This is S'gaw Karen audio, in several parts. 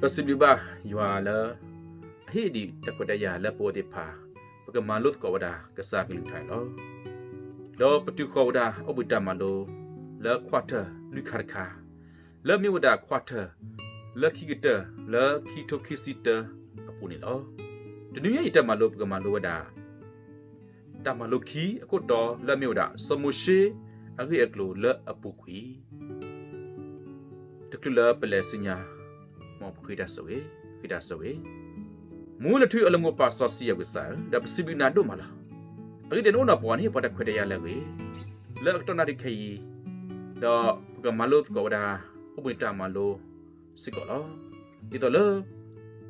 ပစံးဘျုးဘၣ်ယွၤလၢ အဟ့ၣ်ဒံးတၢ်ခွဲးတၢ်ယာ်လၢပဝဲသ့ၣ်တဖၣ် ပကမၤလိသကိးဝဲဒၣ်ကစၢ်ကလုၢ်ကထါန့ၣ်လီၤ. ဒီးပတုၤဃီၤဝဲဒၣ်အိၣ်ဘှံးတၢ်မၤလိ လၢ quarter လွံၢ်ခါတခါ, လၢမ့ၢ်ဝဲဒၣ် quarter လၢခံကတၢၢ်လၢခံကထိခံဆံတၢအပူၤန့ၣ်လီၤ. တနွံညါအံၤတၢ်မၤလိပကမၤလိဝဲဒၣ် တၢ်မၤလိခံအခိၣ်တီလၢအမ့ၢ်ဝဲဒၣ် စီၤမိၤၡ့အဂ့ၢ်အကျိၤလၢအပူၤကွံာ် တချုးလၢပလဲၤဆူညါ မ်ပဃ့တၢ်ဆိၣ်ဂ့ၤ, ဃ့တၢ်ဆိၣ်ဂ့ၤ. မူလၢထူအလၢမူပၢ်စီဆှံယွၤပကစၢ်ဧၢ, ဒီးပစံးဘျုးနၤဒိၣ်မးလီၤ. အဂ့ၢ်ဒ်အံၤ နအိၣ်ဒီးပှၤန့ၣ် ပှၤတၢ်ခွဲးတၢ်ယာ်လၢအဂ့ၤ, လၢအကတီၢ်နၣ်ရံၣ်ခဲအံၤ, ဒီးပကမၤလိသကိးဝဲဒၣ် အိၣ်ဘှံးတၢ်မၤလိစ့ၢ်ကီးလီၤ. ဒ်သိးလၢ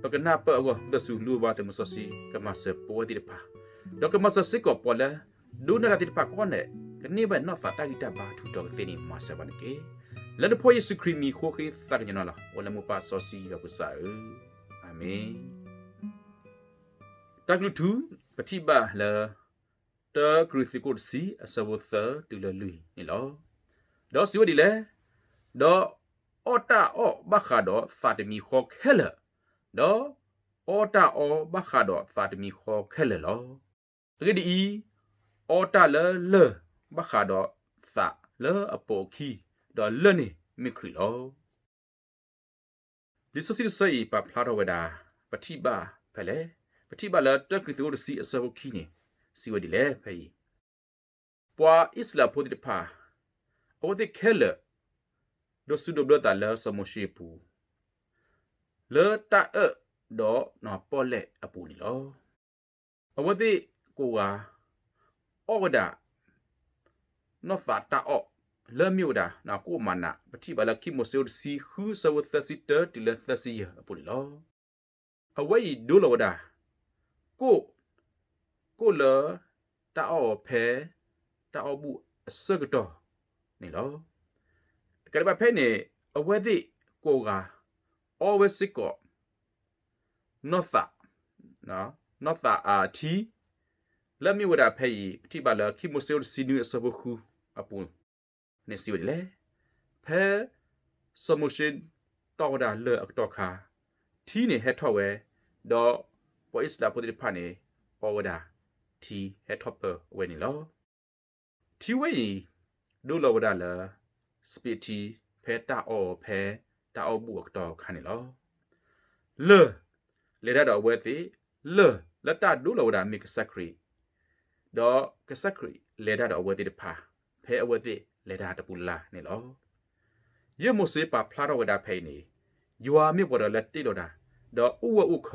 ပကနၢ်ပၢၢ်အဂီၢ် ဒ်သိးဆူလူၤဘၣ်သုးမုၢ်စီဆှံ ကမၤစၢၤပဝဲသ့ၣ်တဖၣ်, ဒီးကမၤစၢၤစ့ၢ်ကီးပှၤလၢ ဒိကနၣ်တၢ်သ့ၣ်တဖၣ်ကိးဂၤဒဲး ကန့ၢ်ဘၣ်နီၢ်သးတၢ်ဂံၢ်တၢ်ဘါထူးထီၣ်ကသ့န့ၣ် မၤစၢၤပှၤန့ၣ်တက့ၢ်. လၢနဖိယ့ၣ်ၡူးခရံာ်မံၤအဃိ ဃ့သးကညီၤနၤလီၤ. အိၣ်လၢမိၢ်ပၢ်စီဆှံယွၤပကစၢ်ဧၢ, အၤမ့ၣ်. တၢ်ကလုၢ်ထူ ပထံၣ်ဘၣ်လၢ တၢကရံၣ်သူးခိၣ်တဆံ အဆၢဖိသၢတုၤလၢလွံၢ်န့ၣ်လီၤ. ဒီးစံးဝဲဒ်လဲၣ်, ဒီးအီၣ်တၢ်အီၣ်ဘၣ်ဃးဒီးသးတမံၤဃီခဲလၢာ်, ဒီးအီတၢ်အီဘၣ်ဃးဒီးသးတမံၤဃီခဲလၢာ်လီၤ. အဂ့ၢ်ဒ်အံၤ, အီတၢ်လၢလၢၢ်ဘၣ်ဃးဒီးသးလၢအပိာ်အခံ, ဒီးလၢၢ်န့ၣ်မ့ၢ်ခရံာ်လီၤ. လံာ်စီဆှံတဆၢအံၤ ပာ်ဖျါထီၣ်ဝဲဒၣ် ပထံၣ်ဘၣ်ဖဲလဲၣ်, ပထံၣ်ဘၣ်လၢတၢကရံၣ်သူးခိၣ်တဆံအဆၢဖိခံန့ၣ် စံးဝဲဒ်လဲၣ်ဖဲအံၤ, ပှၤအံၣ်စရ့လးဖိသ့ၣ်တဖၣ် အဝဲသ့ၣ်ခဲလၢာ် ဒိးစူးဒိးဘျၢသးလၢစီၤမိၤၡ့အပူၤ လၢတၢ်အၢၣ်ဒီးပီၣ်လဲၣ်အပူၤန့ၣ်လီၤ. အဝဲသ့ၣ်ကိးဂၤ အီၣ်ဝဲဒၣ် နီၢ်သးတၢ်အီၣ် လၢအမ့ၢ်ဝဲဒၣ် ကိၣ်မၤနး ပထံၣ်ဘၣ်လၢခံမိၤၡ့အဆၢဒိၣ်တဆံဃု အဆၢဖိသၢဆံတၢတုၤလၢသၢဆံယဲၢ်အပူၤန့ၣ်လီၤ. အဝဲအံၤဒိလီၤဝဲဒၣ် ကိၣ်, ကိၣ်လၢ တၢ်အီၣ်အီၤဖဲ တၢ်အီၣ်ဘူၣ်အဆၢကတီၢ်န့ၣ်လီၤ. တကးဒံးဘၣ်ဖဲန့ၣ် အဝဲသ့ၣ်ကိးဂၤ အီဝဲစ့ၢ်ကီး နီၢ်သး, နီၢ်သးအထံ, လၢအမ့ၢ်ဝဲဒၣ်ဖဲအံၤ ပထံၣ်ဘၣ်လၢခံမိၤၡ့အဆၢဒိၣ်တဆံနွံအဆၢဖိဃုအပူၤန့ၣ်စံးဝဲဒ်လဲၣ်, ဖဲ စီၤမိၤၡ့ တီၢ်ဝဲဒၣ်လၢၢ်အကတီၢ်ခါ, ထံန့ၣ်ဟဲထီၣ်ဝဲ, ဒီးပှၤအံၣ်စရ့လးဖိသ့ၣ်တဖၣ်န့ၣ် အီဝဲဒၣ် ထံဟဲထီၣ်ပၢဝဲန့ၣ်လီၤ. ထံဝဲအံၤ ဒိလီၤဝဲဒၣ်လၢ စပံးထံ ဖဲတၢ်အီၣ်အီၤဖဲ တၢ်အီၣ်ဘူၣ်အကတီၢ်အခါန့ၣ်လီၤ. လၢၢ် လဲၤတၢ်ဒီးအဝဲသ့ၣ်, လၢၢ်လၢတၢ်ဒိလီၤဝဲဒၣ်မ့ၢ်ကစၢ်ခရံာ်, ဒီးကစၢ်ခရံာ်လဲၤတၢ်ဒီးအဝဲသ့ၣ်တဖၣ် ဖဲအဝဲသ့ၣ်လဲၤတၢ်တပူၤလၢ်လၢ်န့ၣ်လီၤ. ယဲၢ်မိၤၡ့ပာ်ဖျါထီၣ်ဝဲဒၣ်ဖဲအံၤန့ၣ်, ယွၤမ့ၢ်ပှၤတဂၤလၢတ့လီၤတၢ်, ဒီးအိၣ်ဝဲအိၣ်ခၢ,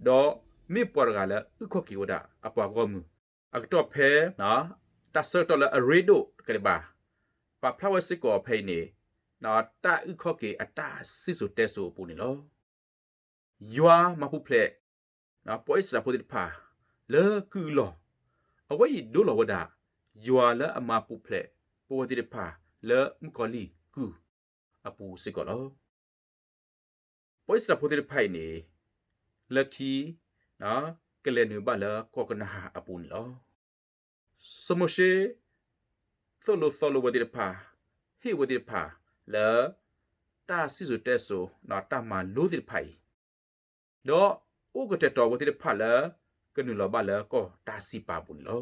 ဒီးမ့ၢ်ပှၤတဂၤလၢအုၣ်ခီၣ်က့ၤဝဲဒၣ်အပှၤဂီၢ်မုၢ်, အကတီၢ်ဖဲ တၢ်ဆၢကတီၢ်လၢအရ့ဒိၣ်တကးဒံးဘၣ်, ပာ်ဖျါဝဲစ့ၢ်ကီးဖဲအံၤန့ၣ်, တၢ်အုၣ်ခီၣ်က့ၤအတၢ်စံၣ်စိၤတဲစိၤအပူၤန့ၣ်လီၤ. ယွၤမၤပူၤဖျဲး ပှၤအံၣ်စရ့လးဖိသ့ၣ်တဖၣ် လၢကုၢ်အလီၢ်, အဝဲအံၤဒိလီၤဝဲဒၣ် ယွၤလၢအမၤပူၤဖျဲးပဝဲသ့ၣ်တဖၣ်လၢမုၣ်ကီၤလံၢ်ကုၢ်အပူၤစ့ၢ်ကီးလီၤ. ပှၤအံၣ်စရ့လးဖိသ့ၣ်တဖၣ်အံၤန့ၣ် လၢခံ ကလဲၤနုာ်ဘၣ်လၢကီၢ်ကနၤအၣ်အပူၤန့ၣ်လီၤ. စီၤမိၤၡ့ သိၣ်လိသီလိဝဲသ့ၣ်တဖၣ်, ဟ့ၣ်ဝဲသ့ၣ်တဖၣ်လၢ တၢ်စံၣ်စိၤတဲစိၤ တၢ်မၤလိသ့ၣ်တဖၣ်အံၤ, ဒီးအိၣ်ကတဲာ်ကတီၤဝဲသ့ၣ်တဖၣ်လၢ ကနုာ်လီၤဘၣ်လၢကီၢ်တၢ်စံးပာ်အပူၤန့ၣ်လီၤ.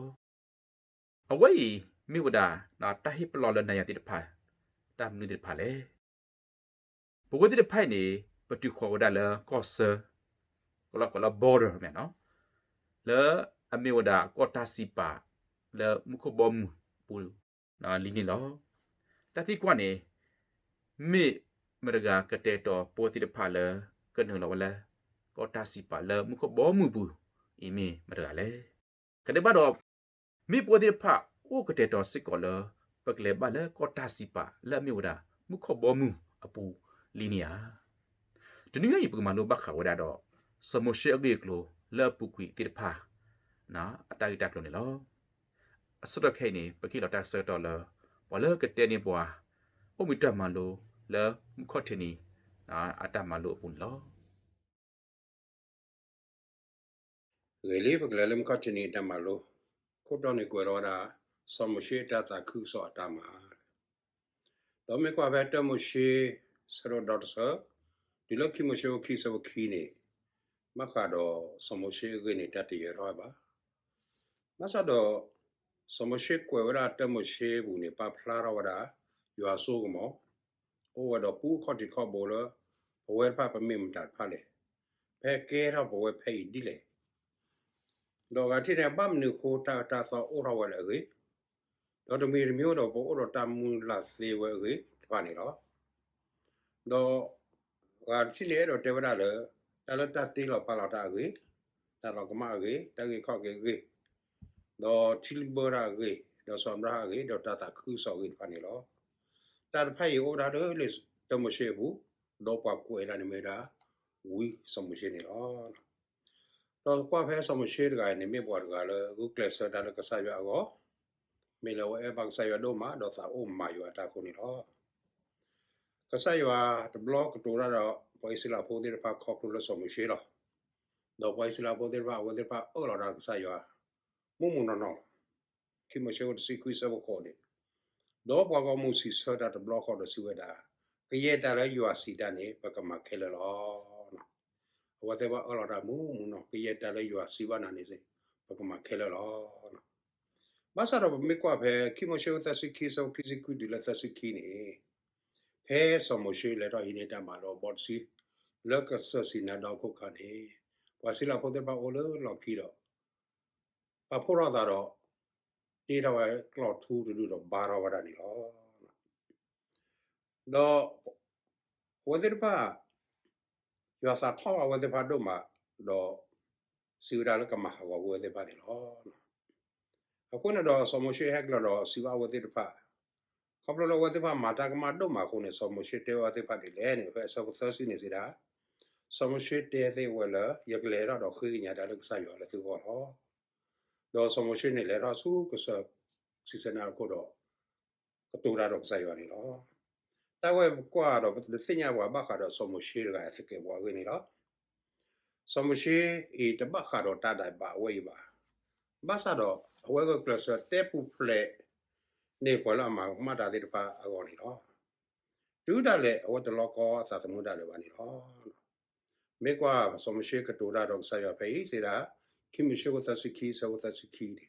အဝဲအံၤမ့ၢ်ဝဲဒၣ် တၢ်ဟ့ၣ်ပလီၢ်လၢနၤယၤသ့ၣ်တဖၣ် တၢ်မနုၤသ့ၣ်တဖၣ်လဲၣ်. ပဝဲသ့ၣ်တဖၣ်အံၤန့ၣ် ပတုၤဃီၤဝဲဒၣ်လၢကီၢ်ဆၢ ကလီကလီ border မ့ၢ်နီၤ, လၢအမ့ၢ်ဝဲဒၣ်ကီၢ်တၢ်စံးပာ်လၢမူခိၣ်ဘီမုၢ်ပူၤလံန့ၣ်လီၤ. တၢ်သံကွၢ်န့ၣ် မ့ၢ်မတဂၤကတဲာ်ကတီၤပဝဲသ့ၣ်တဖၣ်လၢ ကနုာ်လီၤဝဲလၢ ကီၢ်တၢ်စံးပာ်လၢမူခိၣ်ဘီမုၢ်ပူၤအံၤမ့ၢ်မတဂၤလဲၣ်. ကဒဲးဘၣ်ဒီး မ့ၢ်ပဝဲသ့ၣ်တဖၣ်အိၣ်ကတဲာ်ကတီၤစ့ၢ်ကီးလၢ ပကလဲၤဘၣ်လၢကီၢ်တၢ်စံးပာ်လၢအမ့ၢ်ဝဲဒၣ် မူခိၣ်ဘီမုၢ်အပူၤလံန့ၣ်ဧါ. တနွံအံၤ ပကမၤလိဘၣ်ဃးဝဲဒၣ်ဒီး စီၤမိၤၡ့အဂ့ၢ်အကျိၤလၢအပူၤကွံာ်သ့ၣ်တဖၣ် အတၢ်ဂ့ၢ်တၢ်ကျိၤန့ၣ်လီၤ. အဆၢကတီၢ်ခဲအံၤန့ၣ် ပကဟ့ၣ်လီၤတၢ်ဆၢကတီၢ်လၢ ပှၤလၢကတဲန့ၢ်ပှၤ အိၣ်ဘှံးတၢ်မၤလိလၢမုၢ်ခီၣ်ထံးနံၤ အတၢ်မၤလိအပူၤန့ၣ်လီၤ. ဂ့ၤလံ ပကလဲၤလၢမုၢ်ခီၣ်ထံးနံၤအတၢ်မၤလိ, ခိၣ်တီန့ၣ်ကွဲးလီၤဝဲဒၣ် စီၤမိၤၡ့အတၢ်သးခုကစီၣ်အတၢ်မၤ, ဒီးမ့ၢ်ကွၢ်ဖဲတၢမိၤၡ့ ဆၢဒိၣ်ဒီတဆၢ, တုၤလၢခံမိၤၡ့အဆၢခံဆၢဖိခံန့ၣ်, ဘၣ်ဃးဒီးစီၤမိၤၡ့အဂ့ၢ်န့ၣ် တၢ်တယၢၤထီၣ်ဝဲဘၣ်. ဘၣ်ဆၣ်ဒီး စီၤမိၤၡ့ကွဲးဝဲဒၣ်တၢ်မိၤၡ့အပူၤန့ၣ် ပာ်ဖျါထီၣ်ဝဲဒၣ် ယွၤအစိကမီၤ အိၣ်ဝဲဒီးပူခီၣ်ထံးခီၣ်ဘိလၢ ပဝဲတဖၣ်ပမ့ၢ်မတၤတဖၣ်လဲၣ်, ဖဲကဲထီၣ်ပဝဲဖဲအံၤဒ်လဲၣ်. ဒီးဂၤထံၣ်န့ၣ် ဘၣ်မနုၤအဃိတၢ်အၢတၢ်သီအိၣ်ထီၣ်ဝဲလၢအဂ့ၢ်, ဒီးတမံၤတမံၤဒီးပအိၣ်ဒီးတၢ်မုၢ်လၢ်သ့ဝဲအဂ့ၢ်တဖၣ်န့ၣ်လီၤ. ဒီးဂၤထံၣ်န့ၣ်အဲၣ်ဒိးတဲဝဲဒၣ်လၢ တၢ်လၢတၢ်တ့လီၤပာ်လီၤတၢ်အဂ့ၢ်, တၢ်လီၤကမၣ်အဂ့ၢ်, တၢ်ဂ့ၢ်ခီၣ်က့ၤအဂ့ၢ်, ဒီးထံလုၢ်ဘၢတၢ်အဂ့ၢ်, ဒီးစီၤအၤဘြၤဟၣ်အဂ့ၢ်, ဒီးတၢ်သးခုကစီၣ်အဂ့ၢ်တဖၣ်န့ၣ်လီၤ. တၢ်တဖၣ်အံၤအိၣ်ဝဲဒၣ်လၢလံာ်စီၤမိၤၡ့အပူၤ, ဒီးပှၤကွဲးဒၣ်န့ၣ်မ့ၢ်ဝဲဒၣ် ဝံစီၤမိၤၡ့န့ၣ်လီၤ. ဒီးကွၢ်ဖဲစီၤမိၤၡ့တဂၤန့ၣ် မ့ၢ်ပှၤတဂၤလၢဂုာ်ကျဲးစၢးတၢ်လၢကစၢ်ယွၤအဂီၢ်, မ့ၢ်လၢအဝဲအဲၣ်ဘၣ်ကစၢ်ယွၤဒိၣ်မး ဒီးသးအိၣ်မၤယွၤအတၢ်အဃိန့ၣ်လီၤ. ကစၢ်ယွၤတဘျီကတိၤတၢ်ဒီး ပှၤအံၣ်စရ့လးဖိသ့ၣ်တဖၣ်ခီဖျိလၢစီၤမိၤၡ့လီၤ. ဒီးပှၤအံၣ်စရ့လးဖိသ့ၣ်တဖၣ် အဝဲသ့ၣ်တဖၣ်အၢၣ်လီၤတၢ်ကစၢ်ယွၤ မူးမူးနီၢ်နီၢ်လီၤ. ခံမိၤၡ့အဆၢတဆံခွံဆၢဖိဃိးန့ၣ်, ဒီးပှၤဂီၢ်မုၢ်စံးဆၢတၢ်တဘျီဃီဒီးစံးဝဲဒၣ်, ကယဲၢ်တၢ်လၢယွၤစံးတၢ်န့ၣ် ပကမၤခဲလၢာ်လီၤ. အဝဲသ့ၣ်တဖၣ်အၢၣ်လီၤတၢ်မူးမူးနီၢ်, ကယဲၢ်တၢ်လၢယွၤစံးဘၣ်နၤန့ၣ် ပကမၤခဲလၢာ်လီၤ. ဘၣ်ဆၣ်ဒီးပမ့ၢ်ကွၢ်ဖဲခံမိၤၡ့အဆၢသၢဆံခံဆၢဖိခံဆံခွံတုၤလၢသၢဆံခံန့ၣ်, ဖဲစီၤမိၤၡ့လဲၤထီၣ်ဟံးန့ၢ်တၢ်မၤလိာ်အဘီတဆံ လၢကစၢၢ်စံၤနါအခိၣ်အခါန့ၣ်, ပှၤအံၣ်စရ့လးဖိသ့ၣ်တဖၣ်အိၣ်လၢလီၢ်ခံဒီး ပာ်ဖှိၣ်ထီၣ်သးဒီး တ့ထီၣ်ဝဲကျီၢ်ထူတဒူၣ်ဒီးဘါထီၣ်ဝဲဒၣ်န့ၣ်လီၤ. ဒီးအဝဲသ့ၣ်တဖၣ် ယွၤသးထီၣ်ဘၣ်အဝဲသ့ၣ်တဖၣ်ဒိၣ်မး, ဒီးစံးဝဲဒၣ်လၢကမၤဟးဂီၤကွံာ်အဝဲသ့ၣ်တဖၣ်န့ၣ်လီၤ. အဃိန့ၣ်ဒီးစီၤမိၤၡ့ဟဲက့ၤလီၤဒီးစံးဘၣ်အဝဲသ့ၣ်တဖၣ်, ခီဖျိလၢအဝဲသ့ၣ်တဖၣ်မၤတၢ်ကမၣ်ဒိၣ်မးအဃိန့ၣ် စီၤမိၤၡ့တဲဝဲသ့ၣ်တဖၣ်ဒ်လဲၣ်န့ၣ် ဖဲအဆၢဖိသၢဆံန့ၣ်စံးဒၣ်, စီၤမိၤၡ့တဲသ့ၣ်ဝဲလၢ ယကလဲၤထီၣ်ဒီးဃ့ကညးတၢ်လၢကစၢ်ယွၤလၢသုဂီၢ်လီၤ. ဒီးစီၤမိၤၡ့န့ၣ်လဲၤထီၣ်ဆူကစၢၢ်စံၤနါအခိၣ်ဒီး ကတိၤတၢ်ဒီးကစၢ်ယွၤန့ၣ်လီၤ. တၢ်ဝဲပကွၢ်ဒီးပသ့ၣ်ညါပှၤဘၣ်ဃးဒီးစီၤမိၤၡ့တဂၤအသကဲးပဝးအဂ့ၢ်န့ၣ်လီၤ. စီၤမိၤၡ့အံၤတဘၣ်ဃးဒီးတၢ်ဒဲးဘးအဝဲအံၤဘၣ်. ဘၣ်ဆၣ်ဒီးအဝဲဂုာ်ကျဲးစၢးတဲပူၤဖျဲးန့ၢ်ပှၤလၢအမၤကမၣ်တၢ်သ့ၣ်တဖၣ်အဂီၢ်န့ၣ်လီၤ. တုၤဒၣ်လဲာ်အဝဲတလီၤကီအသးသမူဒၣ်လဲာ်ဘၣ်န့ၣ်လီၤ. မ့ၢ်ကွၢ်စီၤမိၤၡ့ကတိၤတၢ်ဒီးကစၢ်ယွၤဖဲအံၤစံးဒၣ်, ခံမိၤၡ့အဆၢသၢဆံခံဆၢဖိသၢဆံခံန့ၣ်, ဒီ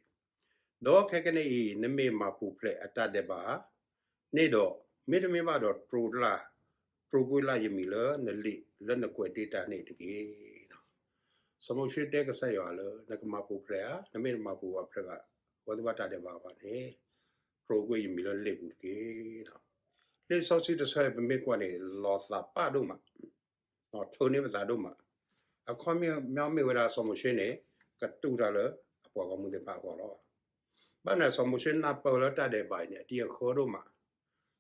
းခဲကနံၣ်အံၤ နမ့ၢ်မၤပူၤဖျဲးအတၢ်ဒဲးဘးန့ၣ်ဒီး, မ့တမ့ၢ်ဘၣ်ဒီးတြူာ်လၢ်, တြူာ်ကွံာ်လၢ်ယမံၤလၢနလံာ်လၢနကွဲးတ့ၢ်တၢ်န့ၣ်တက့ၢ်. စီၤမိၤၡ့တဲကစၢ်ယွၤလၢ နကမၤပူၤဖျဲးဧါ, နမ့ၢ်တမၤပူၤဖျဲးဘၣ် အဝဲသ့ၣ်ဘၣ်တၢ်ဒဲးဘးဘၣ်န့ၣ်, တြူာ်ကွံာ်ယမံၤလၢလံာ်ပူၤတက့ၢ်. လံာ်စီဆှံတဆၢအံၤပမ့ၢ်ကွၢ်န့ၣ် လီၤသးပၢ်ဒိၣ်မး, ထၢန့ၢ်ပသးဒိၣ်မး. အခီပညီမ့ၢ်ဝဲဒၣ်စီၤမိၤၡ့န့ၣ် ကတူၢ်တၢ်လၢအပှၤဂီၢ်မုၢ်သ့ၣ်တဖၣ်အဂီၢ်လီၤ. ဘၣ်မနုၤစီၤမိၤၡ့နၢ်ပၢၢ်လၢတၢ်ဒဲးဘးအံၤန့ၣ် အတံၤအဃၢဒိၣ်မး,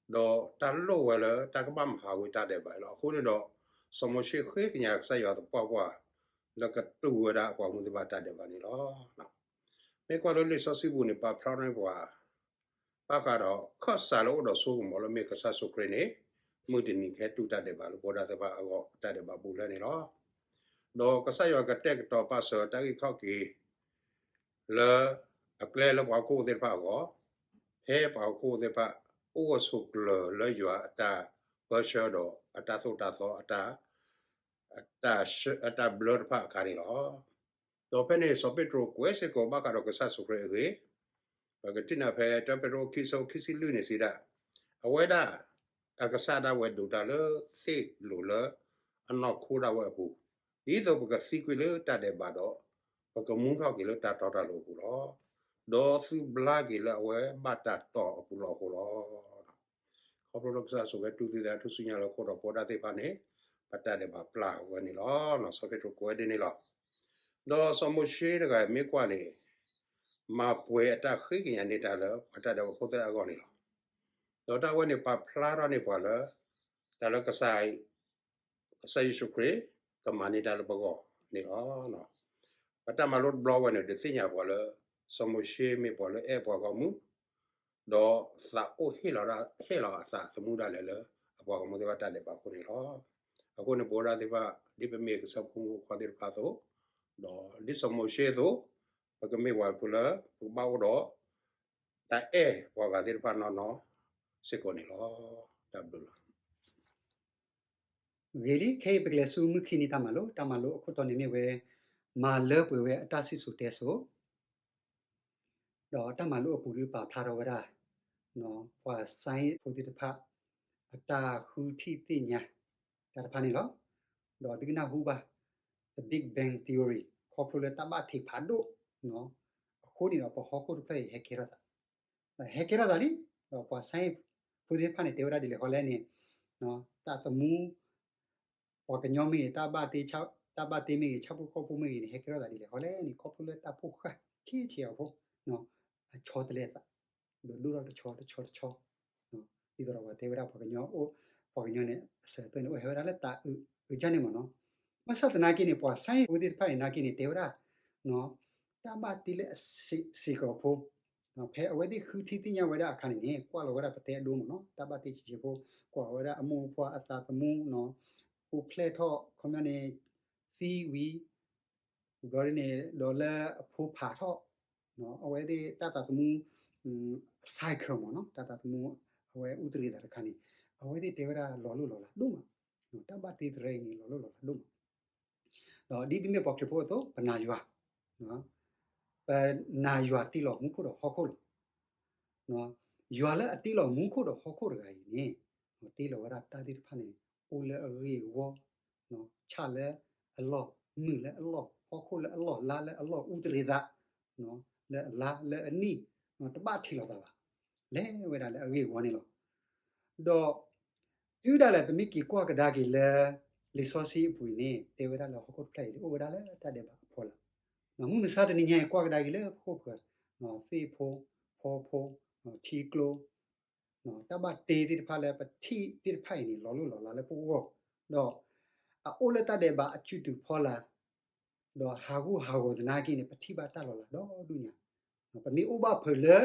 ဒီးတၢ်လိၣ်ဝဲလၢတၢ်ကဘၣ်မၤဟးဂီၤတၢ်ဒဲးဘးအံၤလီၤ. အဃိန့ၣ်ဒီး စီၤမိၤၡ့ဃ့ကညးကစၢ်ယွၤသပှၢ်ပှၢ် လၢကတူၢ်ဝဲဒၣ်အပှၤဂီၢ်မုၢ်သ့ၣ်တဖၣ်တၢ်ဒဲးဘးန့ၣ်လီၤ. မ့ၢ်ကွၢ်လၢလံာ်စီဆှံပူၤန့ၣ် ပာ်ဖျါထီၣ်န့ၢ်ပှၤ ဘၣ်ဃးဒီးခၢၣ်စးလၢအိၣ်ဒီးစိကမီၤလၢမ့ၢ်ကစၢ်ယ့ၣ်ၡူးခရံာ်န့ၣ် မုၢ်တနံၤကဟဲတူၢ်တၢ်ဒဲးဘးလၢပဝဲဒၣ်သ့ၣ်တဖၣ်အဂီၢ် တၢ်ဒဲးဘးဘူးလဲန့ၣ်လီၤ. ဒီးကစၢ်ယွၤကတဲာ်ကတီၤပာ်စၢၤတၢ်ဂ့ၢ်ခီၣ်က့ၤ လၢအကျဲလၢပှၤဟီၣ်ခိၣ်ဖိသ့ၣ်တဖၣ်အဂီၢ်, ဖဲပှၤဟီၣ်ခိၣ်ဖိသ့ၣ်တဖၣ် အိၣ်ဂၢၢ်ဆိးကျၢၤလၢယွၤအတၢ်ပၢဆှၢဒီးအတၢ်သိၣ်တၢ်သီ အတၢ်ဘျၢတဖၣ်အခါန့ၣ်လီၤ. ဒီးဖဲန့ၣ် စီၤပ့းတရူးကွဲးစ့ၢ်ကီးဘၣ်ဃးဒီးကစၢ်ယ့ၣ်ၡူးခရံာ်အဂ့ၢ်, ပကထံၣ်န့ၢ်ဖဲတၢပ့းတရူးခံဆၢခံဆံလွံၢ်န့ၣ်စံးဒၣ်, အဝဲဒၣ်အကစၢ်ဒၣ်ဝဲဒိးတၢ်လၢသ့ၣ်လိၤလၢ အနီၢ်ခိဒၣ်ဝဲအပူၤ, ဒ်သိးပကသံကွံာ်လၢတၢ်ဒဲးဘးဒီး ပကမူထီၣ်က့ၤလၢတၢ်တီတၢ်လိၤအပူၤလီၤ. ဒီးသုဘျါက့ၤလၢအဝဲဘၣ်တၢ်တီၢ်အပူၤလီၤအဃိလီၤ. ခီဖျိလၢကစၢ်ယ့ၣ်ၡူးခရံာ်တူၢ်သံသးထူၣ်စုညါလၢအဃိဒီး ပဝဲဒၣ်သ့ၣ်တဖၣ်န့ၣ် ပတၢ်ဒဲးဘးပျၢ်ဝဲန့ၣ်လီၤ. စီၤပ့းတရူးကွဲးဒ်န့ၣ်လီၤ. ဒီးစီၤမိၤၡ့တဂၤမ့ၢ်ကွၢ်န့ၣ် မၤပှဲၤအတၢ်ဃ့ကညးန့ၢ်တၢ်လၢပှၤတၢ်ဒဲးဘးဖိသ့ၣ်အဂီၢ်န့ၣ်လီၤ. ဒီးတၢ်ဝဲန့ၣ်ပာ်ဖျါထီၣ်န့ၢ်ပှၤလၢ တၢ်လၢကစၢ် ကစၢ်ယ့ၣ်ၡူးခရံာ် ကမၤန့ၢ်တၢ်လၢပဂီၢ်န့ၣ်လီၤ. ပတၢ်မၤလိတဘျီဝဲန့ၣ် ဒုးသ့ၣ်ညါပှၤလၢ စီၤမိၤၡ့မ့ၢ်ပှၤလၢအဲၣ်ပှၤဂီၢ်မုၢ်, ဒီးသးအိၣ်ဟ့ၣ်လီၤဒၣ် ဟ့ၣ်လီၤအသးသမူဒၣ်လဲာ်လၢ အပှၤဂီၢ်မုၢ်သ့ၣ်တဖၣ်တၢ်ဒဲးဘးအဃိန့ၣ်လီၤ. အဃိန့ၣ် ပဝဲဒၣ်သ့ၣ်တဖၣ် ဒ်ပမ့ၢ်ကစၢ်ဖိမုၣ်ဖိခွါသ့ၣ်တဖၣ်အသိး, ဒီးဒ်စီၤမိၤၡ့အသိး, ပကမ့ၢ်ပှၤဖိလၢ ပကဘၣ်အိၣ်ဒီး တၢ်အဲၣ်ပှၤဂၤသ့ၣ်တဖၣ်နီၢ်နီၢ်စ့ၢ်ကီးန့ၣ်လီၤ. တၢ်ဘျုးလီၤ. ဂ့ၤလံ, ခဲအံၤပကလဲၤဆူမုၢ်ခံနံၤတၢ်မၤလိ, တၢ်မၤလိအခိၣ်တီန့ၣ်မ့ၢ်ဝဲ မၤလၢပှဲၤဝဲအတၢ်စံၣ်စိၤတဲစိၤ, ဒီးတၢ်မၤလိအပူၤဒုးပာ်ဖျါထီၣ်ဝဲဒၣ် ပှၤ science ဖိသ့ၣ်တဖၣ် အတၢ်ဃုထံၣ်သ့ၣ်ညါတၢ်တဖၣ်န့ၣ်လီၤ. ဒီးသုကနၢ်ဟူဘၣ် the Big Bang Theory ခီဖျိလၢတၢ်ဘၣ်ထံးဖးဒိၣ်အဃိန့ၣ်ဒီး ပဟီၣ်ခိၣ်တဖျၢၣ်အံၤဟဲကဲထီၣ်သး ဟဲကဲထီၣ်သးလံ. ဒီးပှၤ science ဖိသ့ၣ်တဖၣ်န့ၣ် တဲဝဲဒၣ်ဒ်လဲၣ်ဃီလဲၣ်န့ၣ်, တၢ်သမူ, ပှၤကညီမ့ၢ်ဂ့ၤ, တၢ်ဘၣ်တ့မ့ၢ်ဂ့ၤ, ဆၣ်ဖိကီၢ်ဖိမ့ၢ်ဂ့ၤန့ၣ် ဟဲကဲထီၣ်သးဒ်လဲၣ်ဃီလဲၣ်န့ၣ် ခီဖျိလၢတၢ်ဖိဃၢ် ဆံးဆံးအဖိ အဆီတလဲအသး, ဒီးဒိၣ်ထီၣ်တဆီတဆီတဆီ, ဒ်သိးဒီးပှၤတဲဝဲဒၣ်ပှၤကညီအိၣ်, ပှၤကညီန့ၣ် အစၢၤအသွဲၣ်န့ၣ် အိၣ်ဟဲဝဲဒၣ်လၢတၢ်အုးအုးကၢ်န့ၣ်မ့ၢ်နီၤ. ဘၣ်ဆၣ်သနာ်က့န့ၣ် ပှၤ science ဖိသ့ၣ်တဖၣ်အံၤနာ်က့န့ၣ် တဲဝဲဒၣ် တၢ်ဘၣ်တ့လၢအစ့ၢ်ကီးဖိ, ဖဲအဝဲသ့ၣ်ဃုထံၣ်သ့ၣ်ညါဝဲဒၣ်အခါန့ၣ်န့ၣ် ကွၢ်လီၤဝဲဒၣ်ပတဲအဒိမ့ၢ်နီၤ, တၢ်ဘၣ်တ့ဆံးဆံးဖိ, ကွၢ်ဝဲဒၣ်အမိၢ်အပှၢ်အသးသမူ, အိၣ်ဖျဲၣ်ထီၣ် ခီပညီန့ၣ် သံဝံၤ ဘျီဒ်န့ၣ် ဒီးလၢအဖိဖးထီၣ်, အဝဲသ့ၣ်တၢ်သးသမူ cycle မ့ၢ်နီၤ, တၢ်သးသမူ အဝဲအူတရံးသးတခါန့ၣ် အဝဲသ့ၣ်တဲဝဲဒၣ်လီၤလိၢ်လီၤလးဒိၣ်မး, တၢ်ဘၣ်တ့သရၢအံၤန့ၣ် လီၤလိၢ်လီၤလးဒိၣ်မး. ဒီးဒ်ပမ့ၢ်ပှၤခရံာ်ဖိအသိး ပနာ်ယွၤ, ပနာ်ယွၤတ့လီၤမူခိၣ်ဒီးဟီၣ်ခိၣ်လီၤ. ယွၤလၢအတ့လီၤမူခိၣ်ဒီးဟီၣ်ခိၣ်တဂၤအံၤန့ၣ် တ့လီၤဝဲဒၣ်တၢ်သ့ၣ်တဖၣ်န့ၣ် အိၣ်လၢအဂ့ၢ်အဝီ, ဆၣ်လၢအလီၢ်, မုၢ်လၢအလီၢ်, ဟီၣ်ခိၣ်လၢအလီၢ်, လါလၢအလီၢ်, အူတရံးသး လၢအလါလၢအနံၣ် တဘၣ်ထံးလိာ်သးဘၣ်. လဲၤဝဲဒၣ်လၢအဂ့ၢ်အဝီန့ၣ်လီၤ. ဒီးတုၤဒၣ်လဲာ်ပမ့ၢ်က့ၤကွၢ်ကဒါက့ၤလၢ လံာ်စီဆှံအပူၤအံၤန့ၣ် တဲဝဲဒၣ်လၢဟီၣ်ခိၣ်တဖျၢၣ်အံၤ အိၣ်ဝဲဒၣ်လၢတၢ်ဒဲးဘးအဖီလာ်, မုၢ်မဆါတနံၤညါအံၤ ကွၢ်ကဒါက့ၤလၢပခိၣ်ပဃၢၤ, သ့ၣ်ဖိ, ဖီဖိ, ထံကျိ, တၢ်ဘၣ်တ့သ့ၣ်တဖၣ်လၢပထံၣ်သ့ၣ်တဖၣ်အံၤန့ၣ် လီၤလိၢ်လီၤလးလၢပဂီၢ်, ဒီးအအိၣ်လၢတၢ်ဒဲးဘးအစုတုၤဖီလာ်, ဒီးဟးဂူာ်ဟးဂီၤသနာ်က့န့ၣ် ပထံၣ်ဘၣ်တၢ်လီၤလးဒီဒူၣ်ညါ. ပမ့ၢ်အိၣ်ဘၣ်ဖုးလၢ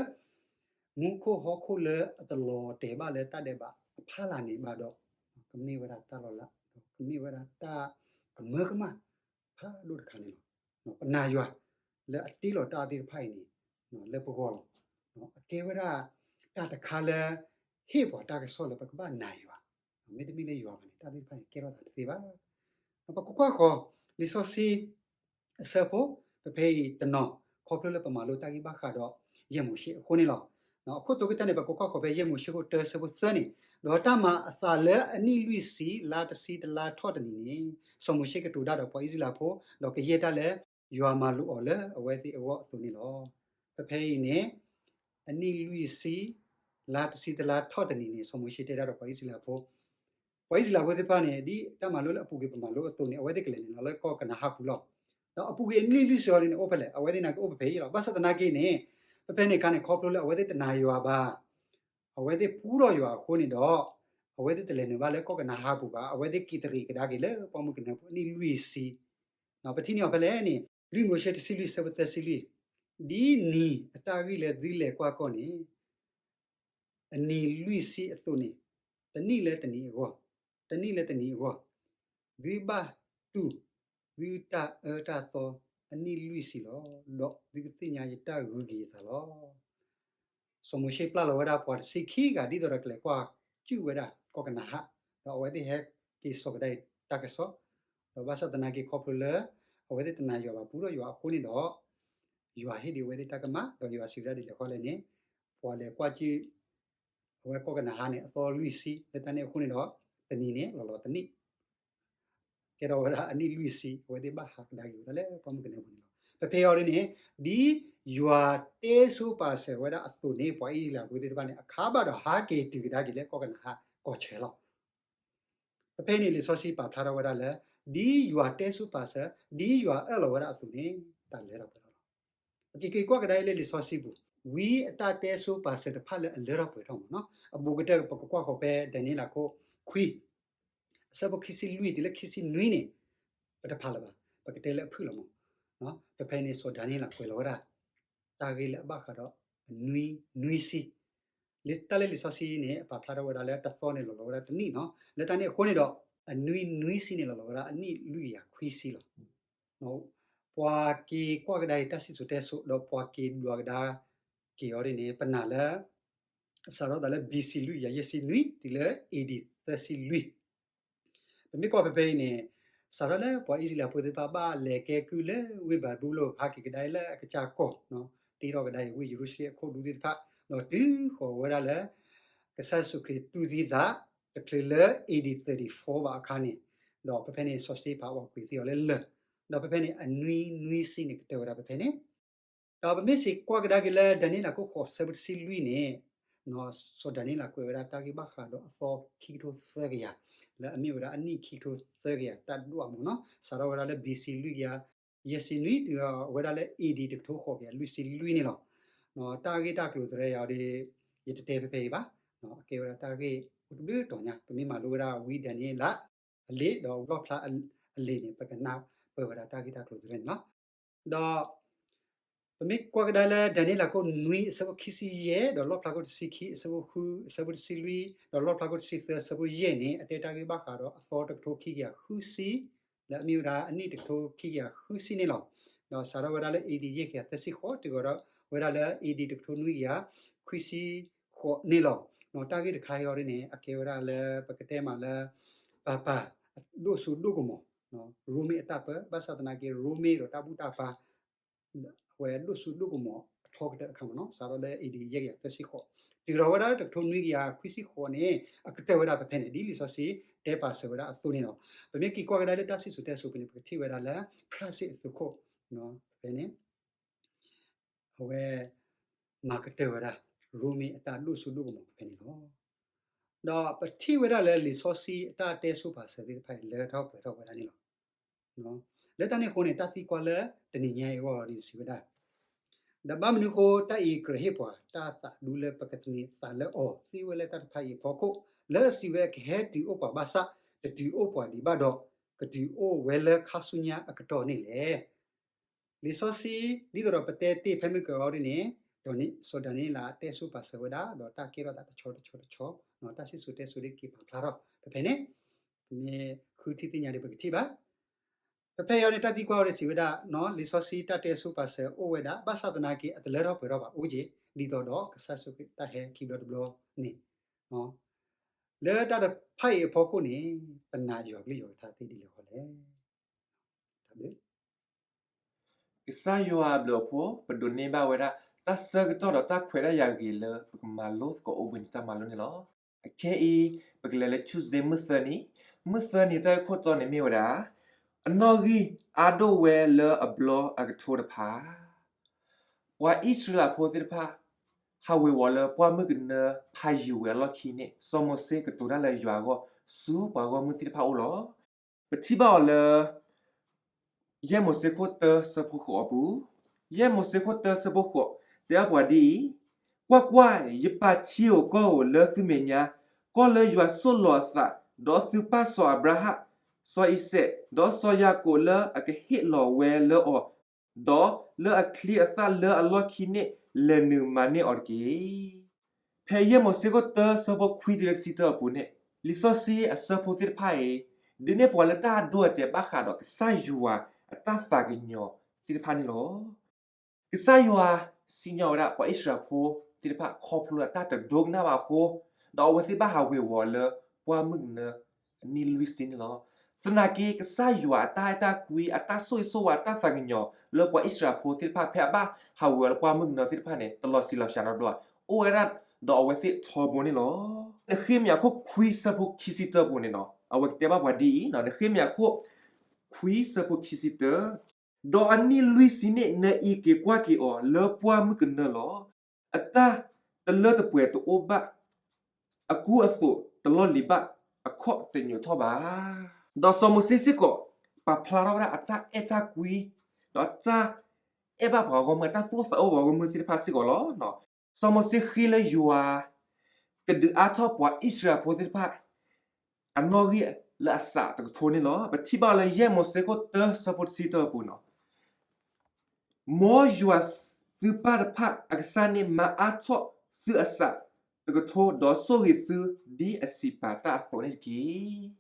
မူခိၣ်ဟီၣ်ခိၣ်လၢအတလီၤတဲာ်ဘၣ်လၢတၢ်ဒဲးဘးအဖီလာ်န့ၣ်ဘၣ်ဒီး ကမ့ၢ်ဝဲဒၣ်တၢ်လီၤလး, ကမ့ၢ်ဝဲဒၣ်တၢ်ကမၢကမၣ်ဖးဒိၣ်တခါန့ၣ်လီၤ. ပနာ်ယွၤလၢအတ့လီၤတၢ်သ့ၣ်တဖၣ်အံၤန့ၣ် လၢပဂီၢ်လီၤ. အကဲဝဲဒၣ်တၢ်တခါလၢ ဟ့ၣ်ပှၤတၢ်ကစီၣ်လၢပကဘၣ်နာ်ယွၤ, မ့တမ့ၢ်လၢယွၤဘၣ်န့ၣ် တၢ်သ့ၣ်တဖၣ်န့ၣ် ကဲထီၣ်သးတသ့ဘၣ်. ပကကွၢ်ဃီၤ လံာ်စီဆှံ အဆၢဖိ ပဖဲအံၤတနီၤ ခီဖျိလၢပမၤလိတၢ်ဂ့ၢ်ဘၣ်ဃးဒီး ယဲၢ်မိၤၡ့အဃိန့ၣ်လီၤ. အခိၣ်တီကတၢၢ်န့ၣ် ပကကွၢ်ဃီၤဖဲယဲၢ်မိၤၡ့ခိၣ်တၢ ဆၢဖိသၢန့ၣ်, ဒီးတၢ်မၤအသးလၢအနံၣ်လွံၢ်ဆံ လါတဆံတလါထီၣ်တနံၤန့ၣ်, စီၤမိၤၡ့ကတိၤတၢ်ဒီးပှၤအံၣ်စရ့လးဖိ, ဒီးကယဲၢ်တၢ်လၢ ယွၤမၤလိာ်အီၤလၢအဝဲသ့ၣ်အဂီၢ်အသိးန့ၣ်လီၤ. ပဖဲအံၤန့ၣ် အနံၣ်လွံၢ်ဆံ လါတဆံတလါထီၣ်တနံၤန့ၣ် စီၤမိၤၡ့တဲတၢ်ဒီးပှၤအံၣ်စရ့လးဖိ ပှၤအံၣ်စရ့လးဖိသ့ၣ်တဖၣ်န့ၣ် ဒ်တၢ်မၤလိလၢအပူၤကွံာ်ပမၤလိအသိးန့ၣ် အဝဲသ့ၣ်ကလဲၤနုာ်လီၤလၢကီၢ်ကနၤအၣ်ပူၤလီၤ. ဒီးအပူၤကွံာ်အနံၣ်လွံၢ်ဆံအံၤန့ၣ် အိၣ်ဖဲလဲၣ်, အဝဲသ့ၣ်နာ်က့အိၣ်ဖဲဖဲအံၤလီၤ. ဘၣ်ဆၣ်သနာ်က့န့ၣ် ဖဲန့ၣ်အခါန့ၣ် ခီဖျိလၢအဝဲသ့ၣ်တနာ်ယွၤဘၣ်, အဝဲသ့ၣ်ပူထီၣ်ယွၤအဃိန့ၣ်ဒီး အဝဲသ့ၣ်တလဲၤနုာ်ဘၣ်လၢကီၢ်ကနၤအၣ်ပူၤဘၣ်, အဝဲသ့ၣ်က့ၤတရံးကဒါက့ၤလၢပှၢ်မုၢ်ကနၢအပူၤအနံၣ်လွံၢ်ဆံ ပထံၣ်န့ၢ်အီၤဖဲလဲၣ်န့ၣ် လွံၢ်မိၤၡ့တဆံလွံၢ် ဆၢဖိသၢဆံလွံၢ်, ဒ်နံၤအတၢ်ဂံၢ်လၢသုလဲၤကွၢ်ကီၢ်န့ၣ် အနံၤလွံၢ်ဆံအသိးန့ၣ်, တနံၣ်လၢတနံၤအဂီၢ်, တနံၣ်လၢတနံၤအဂီၢ်, သုဘၣ်တူၢ်သုတၢ်အၢတၢ်သီအနံၣ်လွံၢ်ဆံလီၤ. ဒီးသုကသ့ၣ်ညါယတၢ်ဂုာ်က့ၤယသးလီၤ. စီၤမိၤၡ့ပျၢ်လီၤဝဲဒၣ်ပှၤတဆံခံဂၤ ဒ်သိးဒီးကလဲၤကွၢ်စူၣ်ဝဲဒၣ်ကီၢ်ကနၤအၣ်, ဒီးအဝဲသ့ၣ်ဟဲက့ၤစိာ်ကဒါအံၤတၢ်ကစီၣ်, ဒီးဘၣ်ဆၣ်သနာ်က့ခီဖျိလၢ အဝဲသ့ၣ်တနာ်ယွၤဘၣ်ပူထီၣ်ယွၤအဃိန့ၣ်ဒီး ယွၤဟ့ၣ်ဒံးအဝဲသ့ၣ်တၢ်ကမၣ်, ဒီးယွၤစံးဝဲဒၣ်ဒ်လဲၣ်ဃီလဲၣ်န့ၣ်, ပှၤလဲၤကွၢ်စူၣ် အဝဲကီၢ်ကနၤအၣ်န့ၣ် အသီလွံၢ်ဆံ လၢတၢ်န့ၣ်အဃိန့ၣ်ဒီး တနံၤန့ၣ် လီၤလီၤတနံၣ် ကဲထီၣ်ဝဲဒၣ်အနံၣ်လွံၢ်ဆံ အဝဲသ့ၣ်ဘၣ်ဟးကဒါက့ၤဝဲဒၣ်လၢပှၢ်မုၢ်ကနၢအပူၤန့ၣ်လီၤ. ပဖဲအံၤဒ်န့ၣ် ဒ်ယွၤတဲဆိပာ်စၢၤဝဲဒၣ်အသိးန့ၣ် ပှၤအံၣ်စရ့လးဖိသ့ၣ်တဖၣ်န့ၣ် အခါဘၣ်ဒီးဟးက့ၤတုၤကဒါက့ၤလၢကီၢ်ကနၤအၣ်ကီၢ်ဆၢလီၤ. ပဖဲအံၤန့ၣ် လံာ်စီဆှံပာ်ဖျါထီၣ်ဝဲဒၣ်လၢ ဒ်ယွၤတဲဆိပာ်စၢၤ ဒ်ယွၤအၢၣ်လီၤဝဲဒၣ်အသိးန့ၣ် တၢ်လၢထီၣ်ပှဲၤထီၣ်လီၤ. ပကက့ၤကွၢ်ကဒါအံၤလၢလံာ်စီဆှံပူၤ ဝံအတၢ်တဲဆိပာ်စၢၤတဖၣ်လၢအလၢထီၣ်ပှဲၤထီၣ်မ့ၢ်နီၤ, အဘူးကတၢၢ်ပကကွၢ်ဃီၤဖဲဒၤနံးယ့လးခိၣ်ခွံ အဆၢဖိခံဆံလွံၢ်တုၤလၢခံဆံနွံန့ၣ် ပတဖးလၢၤဘၣ်, ပကတဲလၢအဖုၣ်လီၤမ့ၢ်, ပဖဲန့ၣ်စီၤဒၤနံးယ့လးကွဲးလီၤဝဲဒၣ် တၢ်ဂ့ၢ်လၢအဘၣ်ဃးဒီး အနွံနွံဆံ, လၢတၢ်လၢလံာ်စီဆှံန့ၣ် အပာ်ဖျါထီၣ်ဝဲဒၣ်လၢတသီန့ၣ်လီၤလီၤဝဲဒၣ်တနံၣ်နီၤ, လၢတၢ်န့ၣ်အဃိန့ၣ်ဒီး အနွံနွံဆံန့ၣ်လီၤလီၤဝဲဒၣ်အနံၣ်လွံၢ်ကယၤခွံဆံလီၤ. ပှၤက့ၤကွၢ်ကဒါအံၤတၢ်စံၣ်စိၤတဲစိၤ ဒီးပှၤက့ၤဒွးကဒါက့ၤအီၤဒ်န့ၣ် ပနာ်လၢ စးထီၣ်သးလၢ ဘီၣ်စံၣ် လွံၢ်ကယၤယဲၢ်ဆံနွံ တုၤလၢ အ့ၣ်ဒံၣ် သၢဆံလွံၢ်, ပမ့ၢ်ကွၢ်ဖဲဖဲအံၤန့ၣ် စးထီၣ်လၢပှၤအံၣ်စရ့လးဖိသ့ၣ်တဖၣ်ဘၣ်လဲၤကဲကုၢ်လၢဝ့ၢ်ဘၤဘူလိၣ်ဖးက့ၤကဒါလၢအကစၢ်ကီၢ်, တ့ထီၣ်ကဒါအံၤဝ့ၢ်ယရူၤၡလ့ၣ်အခိၣ်ဒူသ့ၣ်တဖၣ်, ဒီးတုၤဃီၤဝဲဒၣ်လၢ ကစၢ်ယ့ၣ်ၡူးခရံာ်တူၢ်သံသး တချုးလၢ A D thirty-four ဘၣ်အခါန့ၣ်, ဒီးဖဲဖဲန့ၣ်စီၤစတ့ဖၣ်အိးကွံာ်သံအီၤလၢလၢၢ်, ဒီးဖဲဖဲန့ၣ်အနွံနွံဆံန့ၣ်ကတၢၢ်ဝဲဒၣ်ဖဲဖဲန့ၣ် ဒီးပမ့ၢ်စံးကွၢ်ကဒါက့ၤလၢဒၤနံးယ့လးခိၣ်ဃိးဆၢဖိတဆံလွံၢ်န့ၣ်, စီၤဒၤနံးယ့လးကွဲးဝဲဒၣ်တၢ်ဂ့ၢ်ဘၣ်ဃးဒီးအသီခံကထိသၢကယၤ, လၢအမ့ၢ်ဝဲဒၣ်အနံၣ်ခံကထိသၢကယၤတၢ်ဒွးမးနီၤ, စးထီၣ်ဝဲဒၣ်လၢ B C လွံၢ်ကယၤယဲၢ်ဆံနွံ တုၤဝဲဒၣ်လၢ A D တကထိဃိးကယၤလွံၢ်ဆံလွံၢ်န့ၣ်လီၤ. တၢ်ဂ့ၢ်တၢ်ကျိၤတရၢယၤဒီး ယတတဲဖဲဖဲအံၤဘၣ်, အကဲဝဲဒၣ်တၢ်ဂ့ၢ်အိၣ်တဘျုးတီၤညါ ပမ့ၢ်မၤလိဝဲဒၣ်ဝံဒၤနံးယ့လးအလံာ် ဒီးလီၣ်ဖျါအလံာ်န့ၣ် ပကနၢ်ပၢၢ်ဝဲဒၣ်တၢ်ဂ့ၢ်တၢ်ကျိၤတရၢန့ၣ်လီၤ. ဒီး ပမ့ၢ်ကွၢ်ကဒါလၢဒၤနံးယ့လးခိၣ်နွံအဆၢဖိခံဆံယဲၢ် ဒီးလီၣ်ဖျါခိၣ်တဆံခံအဆၢဖိဃု အဆၢဖိတဆံလွံၢ် ဒီးလီၣ်ဖျါခိၣ်တဆံသၢအဆၢဖိယဲၢ်န့ၣ် အတဲတၢ်ဂ့ၢ်ဘၣ်ဃးဒီးအသီတကထိခံကယၤဃုဆံ လၢအမ့ၢ်ဝဲဒၣ်အနံၣ်တကထိခံကယၤဃုဆံန့ၣ်လီၤ. ဒီးစးထီၣ်ဝဲဒၣ်လၢ A D ယဲၢ်ကယၤသၢဆံဃိး တုၤဃီၤဒီးဝဲဒၣ်လၢ A D တကထိနွံကယၤခွံဆံဃိးန့ၣ်လီၤ. တၢ်ဂ့ၢ်တခါအံၤအီၤဒ်န့ၣ် အကဲဝဲဒၣ်လၢပကတဲမးလၢ ပၤပၤ ဒိၣ်စိဒိၣ်ကမီၤ ရိမ့ၤအတၢ်ပၢ ဘၣ်ဆၣ်သနာ်က့ ရိမ့ၤဒီးတၢ်ဘူၣ်တၢ်ဘါ အဝဲဒိၣ်စိဒိၣ်ကမီၤအထီကတၢၢ်တခါမးနီၤ စးထီၣ်လၢ A D ယဲၢ်ကယၤသၢဆံဃိး တုၤထီၣ်ဝဲဒၣ်လၢတကထိနွံကယၤခွံဆံဃိးန့ၣ် အကတၢၢ်ဝဲဒၣ်ဖဲဖဲန့ၣ် ဒ်လံာ်စီဆှံတဲပာ်စၢၤဝဲဒၣ်အသိးန့ၣ်လီၤ. ပမ့ၢ်က့ၤကွၢ်ကဒါလၢတၢ်စံၣ်စိၤတဲစိၤပူၤန့ၣ် ပကထံၣ်ဝဲဒၣ်လၢ ဖြၣ်စ့ၣ်အသုးခိၣ် ဖဲန့ၣ် အဝဲ မၤကတၢၢ်ဝဲဒၣ် ရိမ့ၤအတၢ်ဒိၣ်စိဒိၣ်ကမီၤဖဲန့ၣ်လီၤ. ဒီးပထံၣ်ဝဲဒၣ်လၢလံာ်စီဆှံအတၢ်တဲဆိပာ်စၢၤသ့ၣ်တဖၣ်အံၤ လၢထီၣ်ပှဲၤထီၣ်ဝဲဒၣ်န့ၣ်လီၤ. လၢတၢ်န့ၣ်အဃိန့ၣ် တၢ်သံကွၢ်လၢတနံၤညါအံၤအဂီၢ်န့ၣ်စံးဝဲဒၣ်, ဒီးဘၣ်မနုၤအဃိ တၢ်အံၤကြၢးဟ့ၣ်ပှၤတၢ်သးဒူလၢပကသန့ၤသးလၢအီၤသ့ဝဲလၢတၢ်တဖၣ်အံၤအဖီခိၣ်, လၢအစံးဝဲ ကဟဲတုၤအိၣ်ပှၤဘၣ်ဆၣ် တတုၤအိၣ်ပှၤဒံးဘၣ်ဒီး ကတုၤအိၣ်ဝဲလၢခါဆူညါအကတီၢ်န့ၣ်လဲၣ်. လံာ်စီဆှံ ဒ်သိးဒီးပတဲတ့ၢ်ဖဲမုၢ်ကီၤအီၤဒ်န့ၣ်, ဒီးစီၤဒၤနံးယ့လးတဲဆိပာ်စၢၤဝဲဒၣ် ဒီးတၢ်ကဲထီၣ်သးတဆီတဆီတဆီ, တၢ်စံၣ်စိၤတဲစိၤဒ်က့ၤပာ်ဖျါထီၣ် ဖဲဖဲန့ၣ်, ပမ့ၢ်ဃုထံၣ်သ့ၣ်ညါဒီးပကထံၣ်ဘၣ်. ဖဲဖဲအံၤန့ၣ် တၢ်သံကွၢ်အီၤဒ်စံးဝဲဒၣ်, လံာ်စီဆှံတၢ်တဲဆိပာ်စၢၤအိၣ်ဝဲဒၣ်, ဘၣ်ဆၣ်သနာ်က့ အတလၢထီၣ်ပှဲၤထီၣ်ဘၣ်အိၣ်က့ၤ, ဒ်သိးဒီးကစၢ်ယ့ၣ်ၡူးခရံာ်တၢ်ဟဲခံဘျီတဘျီန့ၣ်, လၢတၢ်တဖၣ်အံၤအဖီခိၣ်န့ၣ် ပနာ်ယွၤကလုၢ်ယွၤကထါသ့ဒ်လဲၣ်ဃီလဲၣ်. တၢ်ဘျုး ကစၢ်ယွၤအဘျုးအဖှိၣ် ပဒိးန့ၢ်ဘၣ်ဝဲဒၣ် တၢ်ဆၢကတီၢ်ဒီးတၢ်ခွဲးတၢ်ယာ်ဂ့ၤလၢပကမၤလိသကိးအိၣ်ဘှံးနံၤတၢ်မၤလိန့ၣ်လီၤ. အခဲအံၤ ပကလဲၤလၢ Tuesday မုၢ်သၢနံၤ, မုၢ်သၢနံၤတၢ်ဂ့ၢ်ခိၣ်တီန့ၣ်မ့ၢ်ဝဲဒၣ် အနီၣ်ဂံၢ်အါဒိၣ်ဝဲလၢအဘျီအကထိတဖၣ် ပှၤအံၣ်စရ့လးဖိသ့ၣ်တဖၣ် ဟးဝ့ၤဝီၤလၢပှၢ်မုၢ်ကနၢဖးယံၤဝဲအလီၢ်ခံန့ၣ် စီၤမိၤၡ့ကတိၤတၢ်လၢယွၤအဂီၢ် ဆူပှၤဂီၢ်မုၢ်သ့ၣ်တဖၣ်အအိၣ်လီၤ. ပထံၣ်ဘၣ်အီၤလၢ ယဲၢ်မိၤၡ့ခိၣ်တၢဆၢဖိဃိးအပူၤ, ယဲၢ်မိၤၡ့ခိၣ်တၢဆၢဖိဃိး တဲဘၣ်ပှၤဒ်အံၤ, ကွၢ်ကွၢ်, ယပာ်ထံဧိၤကီၢ်ဧိၤလၢသုမဲာ်ညါ, ကီၢ်လၢယွၤဆိၣ်လီၤအသး, ဒီးသုပၢ်စီၤအၤဘြၤဟၣ်, စီၤအံၤစဲး, ဒီးစီၤယၤကိာ်လၢအကဟ့ၣ်လီၤဝဲလၢအီၤ, ဒီးလၢအချံအသၣ်လၢအလီၢ်ခံန့ၣ် လဲၤနုာ်မၤန့ၢ်အီၤတက့ၢ်. ဖဲယဲၢ်မိၤၡ့ခိၣ်တၢဆၢဖိခွံတုၤလၢတဆံတၢအပူၤန့ၣ် လံာ်စီဆှံအဆၢဖိသ့ၣ်တဖၣ်အံၤ ဒုးနဲၣ်ပှၤလၢတၢ်အဒိအတဲာ်ဘၣ်ဃးဒီးကစၢ်ယွၤအတၢ်သးကညီၤသ့ၣ်တဖၣ်န့ၣ်လီၤ. ကစၢ်ယွၤစံၣ်ညီၣ်ဝဲဒၣ်ပှၤအံၣ်စရ့လးဖိသ့ၣ်တဖၣ် ခီဖျိလၢတၢ်တဒိကနၣ်ဘၣ်အဃိ, ဒီးအဝဲသ့ၣ်ဘၣ်ဟးဝ့ၤဝီၤလၢပှၢ်မုၢ်ကနၢ အနံၣ်လွံၢ်ဆံန့ၣ်လီၤ. သနာ်က့ ကစၢ်ယွၤအတၢ်အဲၣ်တၢ်ကွံ အတၢ်ဆိၣ်ဂ့ၤဆိၣ်ဝါ အတၢ်သးကညီၤ လၢပှၤအံၣ်စရ့လးဖိသ့ၣ်တဖၣ် ဖဲအဘၣ်ဟးဝ့ၤဝီၤလၢပှၢ်မုၢ်ကနၢသ့ၣ်တဖၣ်န့ၣ် တလီၤဆံးလီၤစှၤနီတဘျီဘၣ်, အိၣ်ဝဲဒၣ်ဒီးအဝဲသ့ၣ်ထီဘိန့ၣ်လီၤ. နဃ့မယၤခိၣ်ခွံဆၢဖိခံဆံတၢပူၤန့ၣ်နီၤ အဝဲကတဲဘၣ်ပှၤဒ်အံၤ, နဃ့မယၤခိၣ်ခွံဆၢဖိခံဆံတၢ, ဒီးအနံၣ်လွံၢ်ဆံန့ၣ် နအံးက့ၤကွၢ်က့ၤအီၤလၢပှၢ်မုၢ်ကနၢလီၤ. အတၢ်တလၢတပှဲၤတအိၣ်ဘၣ်, အကူအသိးတလီၢ်လံၤဘၣ်, အခီၣ်တညိးထီၣ်ဘၣ်. ဒီးစီၤမိၤၡ့စ့ၢ်ကီး ပာ်ဖျါထီၣ်ဝဲဒၣ်အတၢ်အဲၣ်တၢ်ကွံ, ဒီးတၢ်အဲၣ်ဘၣ်ပှၤဂီၢ်မုၢ် တၢ်သူၣ်အိၣ်သးအိၣ်ပှၤဂီၢ်မုၢ်သ့ၣ်တဖၣ်စ့ၢ်ကီးလီၤ. စီၤမိၤၡ့ဃ့လၢယွၤ ကဒုးအါထီၣ်ပှၤအံၣ်စရ့လးဖိသ့ၣ်တဖၣ် အနီၣ်ဂံၢ်လၢအစးတကထိန့ၣ်လီၤ. ပထံၣ်ဘၣ်လၢယဲၢ်မိၤၡ့ခိၣ်တၢဆၢဖိတဆံတၢအပူၤနီၤ မ်ယွၤသုပၢ်တဖၣ်အကစၢ်န့ၣ် မၤအါထီၣ်သုအစးတကထိ ဒီးဆိၣ်ဂ့ၤသုဒ်အစံးပာ်တၢ်အသိးန့ၣ်တက့ၢ်.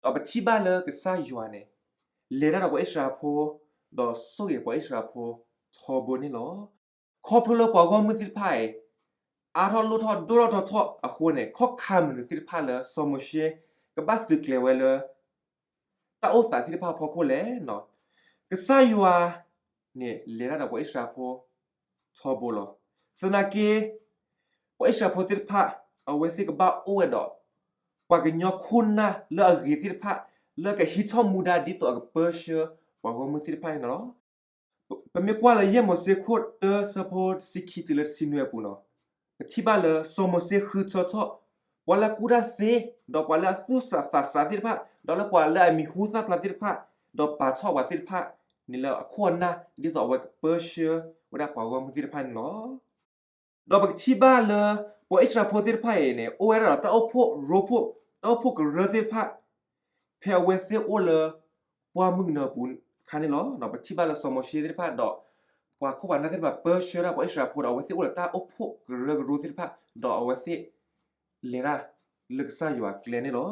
ဒီးပထံၣ်ဘၣ်လၢကစၢ်ယွၤန့ၣ် လဲၤတၢ်ဒီးပှၤအံၣ်စရ့လးဖိ, ဒီးဆိၣ်ဂ့ၤပှၤအံၣ်စရ့လးဖိထီဘိန့ၣ်လီၤ. ခီဖျိလၢပှၤဂီၢ်မုၢ်သ့ၣ်တဖၣ်အံၤ အါထီၣ်လိၣ်ထီၣ်ဒိၣ်ထီၣ်ထီထီၣ်အဃိန့ၣ် ခီၣ်ခါမုၢ်နုာ်သ့ၣ်တဖၣ်လၢစီၤမိၤၡ့ ကဘၣ်သုးကျဲၤဝဲလၢ တၢ်အိၣ်သးသ့ၣ်တဖၣ်အဖီခိၣ်လဲၣ်. ကစၢ်ယွၤန့ၣ် လဲၤတၢ်ဒီးပှၤအံၣ်စရ့လးဖိထီဘိလီၤ. သနာ်က့ ပှၤအံၣ်စရ့လးဖိသ့ၣ်တဖၣ် အဝဲသ့ၣ်ကဘၣ်အိၣ်ဝဲဒီး ပှၤကညီခိၣ်နၢ်လၢအဂ့ၤသ့ၣ်တဖၣ် လၢကဟံးထီၣ်မူဒါဒ်သိးအကပၢဆှၢပှၤဂီၢ်မုၢ်သ့ၣ်တဖၣ်န့ၣ်လီၤ. ပမ့ၢ်ကွၢ်လၢယဲၢ်မိၤၡ့ခိၣ်တၢ ဆၢဖိတဆံခံတုၤလၢတဆံနွံအပူၤန့ၣ်, ပထံၣ်ဘၣ်လၢစီၤမိၤၡ့ဃုထၢထီၣ် ပှၤလၢအကူၣ်တၢ်သ့ ဒီးပှၤလၢအသူၣ်ဆးသးဆးသ့ၣ်တဖၣ် ဒီးလၢပှၤလၢအမံၤဟူသၣ်ဖျါသ့ၣ်တဖၣ်, ဒီးပာ်ထီၣ်ပှၤသ့ၣ်တဖၣ်န့ၣ်လၢအခိၣ်အနၢ် ဒ်သိးအဝဲကပၢဆှၢဝဲဒၣ်ပှၤဂီၢ်မုၢ်သ့ၣ်တဖၣ်န့ၣ်လီၤ. ဒီးပကထံၣ်ဘၣ်လၢ ပှၤအံၣ်စရ့လးဖိသ့ၣ်တဖၣ်အံၤန့ၣ် အိၣ်ဝဲဒၣ်ဒီးတၢ်အိၣ်ဖှိၣ်ရိဖှိၣ် တၢ်အိၣ်ဖှိၣ်ကရၢသ့ၣ်တဖၣ် ဖဲအဝဲသ့ၣ်အိၣ်လၢပှၢ်မုၢ်ကနၢအပူၤအခါန့ၣ်လီၤ. ပထံၣ်ဘၣ်လၢစီၤမိၤၡ့သ့ၣ်တဖၣ်ဒီး ပှၤခိၣ်ပှၤနၢ်သ့ၣ်တဖၣ် ပၢဆှၢဒၣ်ပှၤအံၣ်စရ့လးဖိဒီး အဝဲသ့ၣ်အိၣ်ဒီးတၢ်အိၣ်ဖှိၣ်ကရၢကရိသ့ၣ်တဖၣ် ဒီးအဝဲသ့ၣ်လဲၤတၢ်လၢကစၢ်ယွၤအကျဲန့ၣ်လီၤ.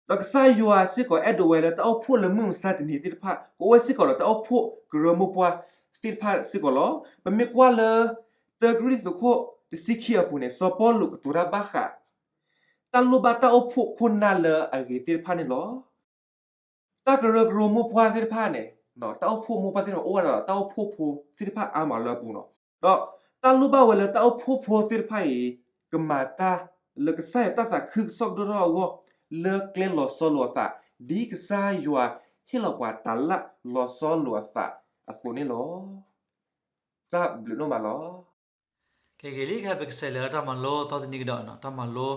ဒီးကစၢ်ယွၤစ့ၢ်ကီးအဲၣ်ဒိးဝဲလၢတၢ်အိၣ်ဖှိၣ်လၢမုၢ်မဆါတနံၤသ့ၣ်တဖၣ် ကအိၣ်ဝဲစ့ၢ်ကီးဒီးတၢ်အိၣ်ဖှိၣ်ကရၢမိၢ်ပှၢ်သ့ၣ်တဖၣ်စ့ၢ်ကီးလီၤ. ပမ့ၢ်ကွၢ်လၢ တၢကရံၣ်သူးခိၣ်တဆံခံအပူၤန့ၣ် စီၤပီလူးကတိၤတၢ်ဘၣ်ဃး တၢ်လိၣ်ဘၣ်တၢ်အိၣ်ဖှိၣ်ခိၣ်နၢ်လၢအဂ့ၤသ့ၣ်တဖၣ်န့ၣ်လီၤ. တၢ်ကရၢကရိမိၢ်ပှၢ်သ့ၣ်တဖၣ်န့ၣ် တၢ်အိၣ်ဖှိၣ်မိၢ်ပှၢ်သ့ၣ်တဖၣ် အိၣ်ဝဲဒၣ်ဒီးတၢ်အိၣ်ဖှိၣ်ဖိသ့ၣ်တဖၣ်အါမးလၢအပူၤန့ၣ်, ဒီးတၢ်လိၣ်ဘၣ်ဝဲလၢတၢ်အိၣ်ဖှိၣ်ဖိသ့ၣ်တဖၣ်အံၤ ကမၤတၢ်လၢကစၢ်ယွၤတၢ်သးခုကစီၣ်ကဒိၣ်ထီၣ်အဂီၢ် လၢကျဲလီၤဆီလိာ်အသး ဒ်ကစၢ်ယွၤဟ့ၣ်လီၤပှၤတၢ်လၢလီၤဆီလိာ်အသးအသိးန့ၣ်လီၤ. တၢ်ဘျုးဒိၣ်မးလီၤ. ကဲဂ့ၤလံ ခဲပကစးလဲၤလၢတၢ်မၤလိသီတနံၤကဒီးနီၤ, တၢ်မၤလိ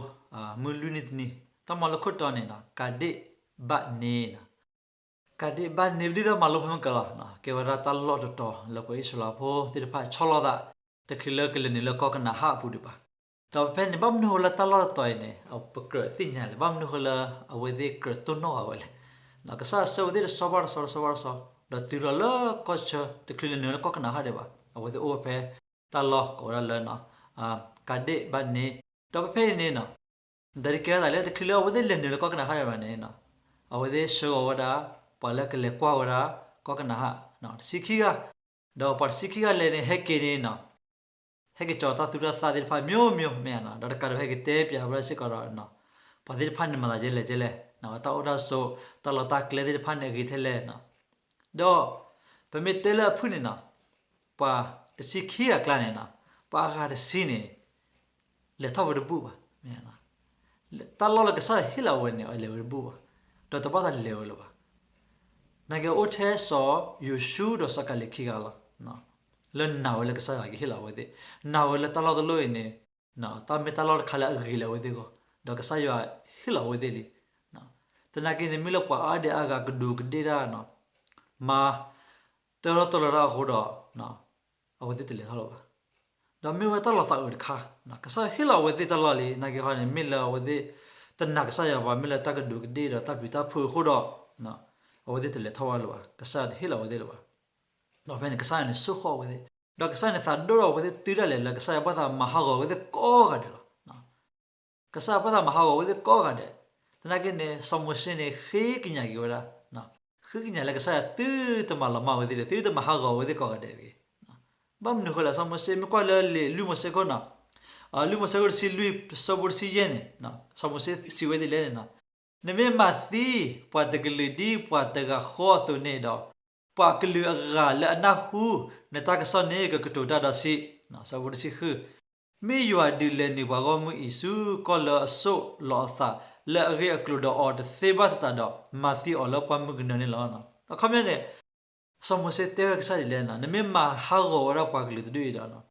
မုၢ်လွံၢ်နံၤတနံၤ, တၢ်မၤလိခိၣ်တီန့ၣ်နီၤ, ကၤဒ့ၣ်ဘၣ်န့ၣ်နီၤ. ကၤဒ့ၣ်ဘၣ်န့ၣ် ဒ်သိးမၤလိဖဲမုၢ်ကလီၤ, ကဲဝဲဒၣ်တၢ်လီၢ်တတီၤလၢပှၤအံၣ်စရ့လးဖိသ့ၣ်တဖၣ်ဆီလီၤသး တချုးလၢကလဲၤနုာ်လၢကီၢ်ကနၤအၣ်အပူၤဒံးဘၣ်. ဒီးဖဲန့ၣ် ဘၣ်မနုၤဃိလၢတၢ်လီၢ်တတီၤအံၤန့ၣ် ပကြၢးသ့ၣ်ညါလဲၣ်, ဘၣ်မနုၤဃိလၢအဝဲသ့ၣ်ကြၢးတိၢ်နီၣ်ဃာ်ဝဲလဲၣ်. ကစၢ်ယွၤဆှၢဝဲသ့ၣ်တဆီဘၣ်တဆီ တဆီဘၣ်တဆီ, ဒီးတုၤလီၤလၢကီၢ်ဆၢ တချုးလဲၤနုာ်လၢကီၢ်ကနၤအၣ်ဒံးဘၣ်, အဝဲသ့ၣ်အိၣ်ဝဲဖဲတၢ်လီၢ်ကိးဝဲဒၣ်လၢ ကၤဒ့ၣ်ဘၣ်န့ၣ်, ဒီးဖဲဖဲအံၤန့ၣ်နီၤ, ဒီးကဲထီၣ်သးလၢတချုးလၢအဝဲသ့ၣ်လဲၤနုာ်လၢကီၢ်ကနၤအၣ်ဒံးဘၣ်န့ၣ်နီၤ, အဝဲသ့ၣ်ဆှၢဂီၤဝဲဒၣ် ပှၤလၢကလဲၤကွၢ်ဝဲဒၣ် ကီၢ်ကနၤအၣ် တဆံခံဂၤ, ဒီးပှၤတဆံခံဂၤလဲၤန့ၣ် ဟဲက့ၤန့ၣ်နီၤ, ဟဲက့ၤကၠီၤတၢ်သူတၢ်သၣ်သ့ၣ်တဖၣ် မျိုးမျိုး မ့ၢ်ဧါနီၤ, ဒီးတကးဒံးဟဲက့ၤတဲပၠးဝဲဒၣ်စ့ၢ်ကီးဒီး ပှၤသ့ၣ်တဖၣ်န့ၣ်မၤသးဒ်လဲၣ်ဒ်လဲၣ်, တၢ်အိၣ်တၢ်ဆိး တၢ်လီၢ်တၢ်ကျဲသ့ၣ်တဖၣ်န့ၣ် အဂ့ၤထဲလဲၣ်နီၤ. ဒီး ပမ့ၢ်တဲလၢအဖုၣ်န့ၣ်နီၤ, ပှၤတဆံခံဂၤအကျါန့ၣ်နီၤ, ပှၤအဂၤတဆံန့ၣ် လဲၤထီၣ်ဝဲတဘူၣ်ဘၣ်, တၢ်လီၢ်လၢကစၢ်ယွၤဟ့ၣ်လီၤဝဲန့ၣ် အလဲၤဝဲတဘူၣ်ဘၣ်, ဒီးတဘၣ်သးလဲၤဝဲလၢၤဘၣ်. နာ်က့အိၣ်ထဲစီၤယိၤၡူဒီးစီၤကၤလ့းခံဂၤလီၤ. လၢနာ်ဝဲလၢကစၢ်ယွၤကဟ့ၣ်လီၤအဝဲသ့ၣ်, နာ်ဝဲလၢတၢ်လီၢ်တလီၢ်အံၤန့ၣ် တၢ်မ့ၢ်တၢ်လီၢ်တခါလၢအဂ့ၤလၢအဝဲသ့ၣ်အဂီၢ်, ဒီးကစၢ်ယွၤဟ့ၣ်လီၤအဝဲသ့ၣ်လံ. သနာ်က့န့ၣ် မ့ၢ်လၢပှၤအါဒံအါဂၤကဒူးကဒ့ၣ်တၢ်နီၤ, မၤ တၢထီၣ်တၢ်လီၤတၢ်အဃိဒီး အဝဲသ့ၣ်တလဲၤထီၣ်လၢၤဘၣ်. ဒီးမ့ၢ်ဝဲတၢ်လီၤသးအုးတခါ, ကစၢ်ယွၤဟ့ၣ်လီၤအဝဲသ့ၣ်တၢ်လီၢ်လံ, နာ်က့ဟီန့ၣ် မ့ၢ်လၢအဝဲသ့ၣ်တနာ်ကစၢ်ယွၤဘၣ်, မ့ၢ်လၢတၢ်ကဒူးကဒ့ၣ်ဒီးတၢ်ပျံၤတၢ်ဖုးအဃိဒီး အဝဲသ့ၣ်တလဲၤထီၣ်ဝဲလၢၤဘၣ်, ကစၢ်ယွၤတဟ့ၣ်လီၤအဝဲသ့ၣ်လၢၤဘၣ်. ဒီးဖဲန့ၣ် ကစၢ်ယွၤန့ၣ်ဆိၣ်ဃီၣ်အဝဲသ့ၣ်, ဒီးကစၢ်ယွၤန့ၣ်သးဒိၣ်ထီၣ်အဝဲသ့ၣ်တုၤဒၣ်လဲာ်လၢကစၢ်ယွၤဘၣ်သးမၤဟးဂီၤအဝဲသ့ၣ်ကိးဂၤဒဲးလီၤ. ကစၢ်ယွၤဘၣ်သးမၤဟးဂီၤအဝဲသ့ၣ်ကိးဂၤဒဲး, သနာ်က့န့ၣ် စီၤမိၤၡ့န့ၣ် ဃ့ကညးက့ၤဝဲဒၣ်, ဃ့ကညးလၢကစၢ်ယွၤသုတမၤလီၤမၢ်ဝဲသ့ၣ်ဒီး သုတမၤဟးဂီၤဝဲသ့ၣ်ကိးဂၤဒဲးတဂ့ၤ. ဘၣ်မနုၤဃိလဲၣ်, စီၤမိၤၡ့ မ့ၢ်ကွၢ်လၢလံာ်လွံၢ်မိၤၡ့ခိၣ်နီၤ, လွံၢ်မိၤၡ့ခိၣ်တဆံလွံၢ် ဆၢဖိတဆံယဲၢ်န့ၣ်, စီၤမိၤၡ့စံးဝဲဒ်လဲၣ်န့ၣ်နီၤ, နမ့ၢ်မၤသံပှၤတကလုာ်ဒ်ပှၤတဂၤဃီအသိးန့ၣ်ဒီး, ပှၤကလုာ်အဂၤလၢအနၢ်ဟူနတၢ်ကစီၣ်န့ၣ် ကကတိၤတၢ်ဒီးစံး, ဆၢဖိတဆံဃု မ့ၢ်ယွၤဒုးလဲၤနုာ်ပှၤဂီၢ်မုၢ်အံၤဆူကီၢ်လၢအစိၢ်လီၤအသးလၢအဂ့ၢ်အကျိၤဒီးအီၤတသ့ဘၣ်သတးဒီး, မၤသံအီၤလၢပှၢ်မုၢ်ကနၢန့ၣ်လီၤ. အခီပညီန့ၣ် စီၤမိၤၡ့တဲဝဲကစၢ်ဒ်လဲၣ်န့ၣ်, နမ့ၢ်မၤဟးဂီၤဝဲဒၣ်ပှၤကလုာ်တဒူၣ်အံၤဒီး,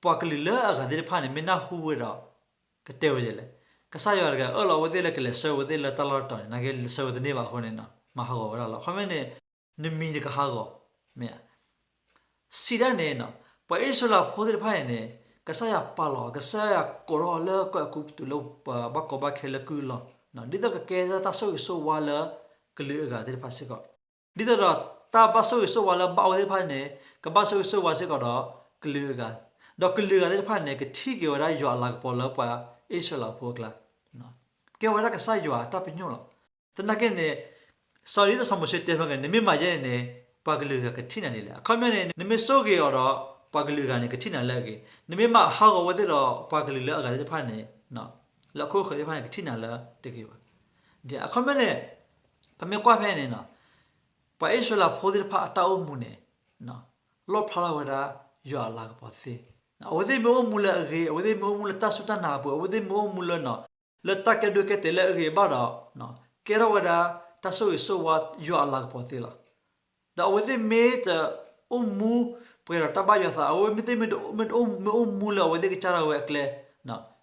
ပှၤကလုာ်လၢအဂၤသ့ၣ်တဖၣ်န့ၣ် မ့ၢ်နၢ်ဟူဝဲဒီး ကတဲဝဲဒ်လဲၣ်. ကစၢ်ယွၤတဂၤအၢၣ်လီၤအဝဲသ့ၣ်လၢကလဲၤဆှၢဝဲသ့ၣ်လၢတၢ်လီၢ်တတီၤန့ၣ်, နာ်က့လဲၤဆှၢဝဲတန့ၢ်ဘၣ်အဃိန့ၣ်, မၤဟးဂီၤဝဲဒၣ်လီၤ. အခီပညီန့ၣ် နမံၤတကဟးဂီၤ, မ့ၢ်ဧါ စံးဒ်န့ၣ်နီၤ, ပှၤအံၣ်စရ့လးဖိသ့ၣ်တဖၣ်န့ၣ်န့ၣ်, ကစၢ်ယွၤပာ်လီၤ, ကစၢ်ယွၤကိးထီၣ်အီၤလၢကီၢ်အဲၤကူပတူးလၢပှၤဘၣ်ကီဘၣ်ခဲလၢကုၢ်အလီၢ်, ဒ်သိးကကဲတၢ်ဆိၣ်ဂ့ၤဆိၣ်ဝါလၢကလုာ်အဂၤသ့ၣ်တဖၣ်စ့ၢ်ကီး, ဒ်သိးဒီးတၢ်ဘၣ်ဆိၣ်ဂ့ၤဆိၣ်ဝါလၢဘၣ်အဝဲသ့ၣ်တဖၣ်န့ၣ်, ကဘၣ်ဆိၣ်ဂ့ၤဆိၣ်ဝါစ့ၢ်ကီးဒီးကလုာ်အဂၤ, ဒီးကလုာ်အဂၤသ့ၣ်တဖၣ်န့ၣ် ကထံၣ်က့ၤဝဲဒၣ်ယွၤအလၤကပီၤလၢပှၤအံၣ်စရ့လးဖိအကျါ, ကဲဝဲဒၣ်ကစၢ်ယွၤအတၢ်ပညိၣ်လီၤ. သနာ်က့န့ၣ် စီၤဒ်သိးစီၤမိၤၡ့တဲဖဲက့ၤ နမ့ၢ်မၤယဲန့ၣ်န့ၣ်, ပှၤကလုာ်အဂၤကထံၣ်နၤဒ်လဲၣ်. အခီပညီန့ၣ် နမ့ၢ်ဆိၣ်ဂ့ၤအီၤဒီး ပှၤကလုာ်အဂၤန့ၣ် ကထံၣ်နၤလၢအဂ့ၤ, နမ့ၢ်မၤဟးဂီၤဝဲသ့ၣ်ဒီး ပှၤကလုာ်လၢအဂၤသ့ၣ်တဖၣ်န့ၣ်, လၢအခိၣ်ဃၢၤသ့ၣ်တဖၣ်န့ၣ် ကထံၣ်နၤလၢတဂ့ၤဘၣ်. အခီပညီန့ၣ် ပမ့ၢ်ကွၢ်ဖဲန့ၣ်နီၤ, ပှၤအံၣ်စရ့လးဖိသ့ၣ်တဖၣ်အတၢ်အိၣ်မူန့ၣ် လီၣ်ဖျါထီၣ်ဝဲဒၣ်ယွၤအလၤကပီၤသ့. အဝဲသ့ၣ်မ့ၢ်အိၣ်မူလၢအဂ့ၤ, အဝဲသ့ၣ်မ့ၢ်အိၣ်မူလၢတၢ်စူၢ်တၢ်နာ်အပူၤ, အဝဲသ့ၣ်မ့ၢ်အိၣ်မူလၢ လၢတၢ်ကဲဒိကဲတဲာ်လၢအဂ့ၤဘၣ်ဒီး ကဲထီၣ်ဝဲဒၣ်တၢ်ဆိၣ်ဂ့ၤဆိၣ်ဝါယွၤအလၤကပီၤသ့လီၤ. ဒီးအဝဲသ့ၣ်မ့ၢ်တအိၣ်မူပှဲၤဒီးတၢ်ဘၣ်ယွၤအသး, အဝဲသ့ၣ်မ့ၢ်တအိၣ်မူလၢအဝဲသ့ၣ်ကစၢ်ဒၣ်ဝဲအကျဲ,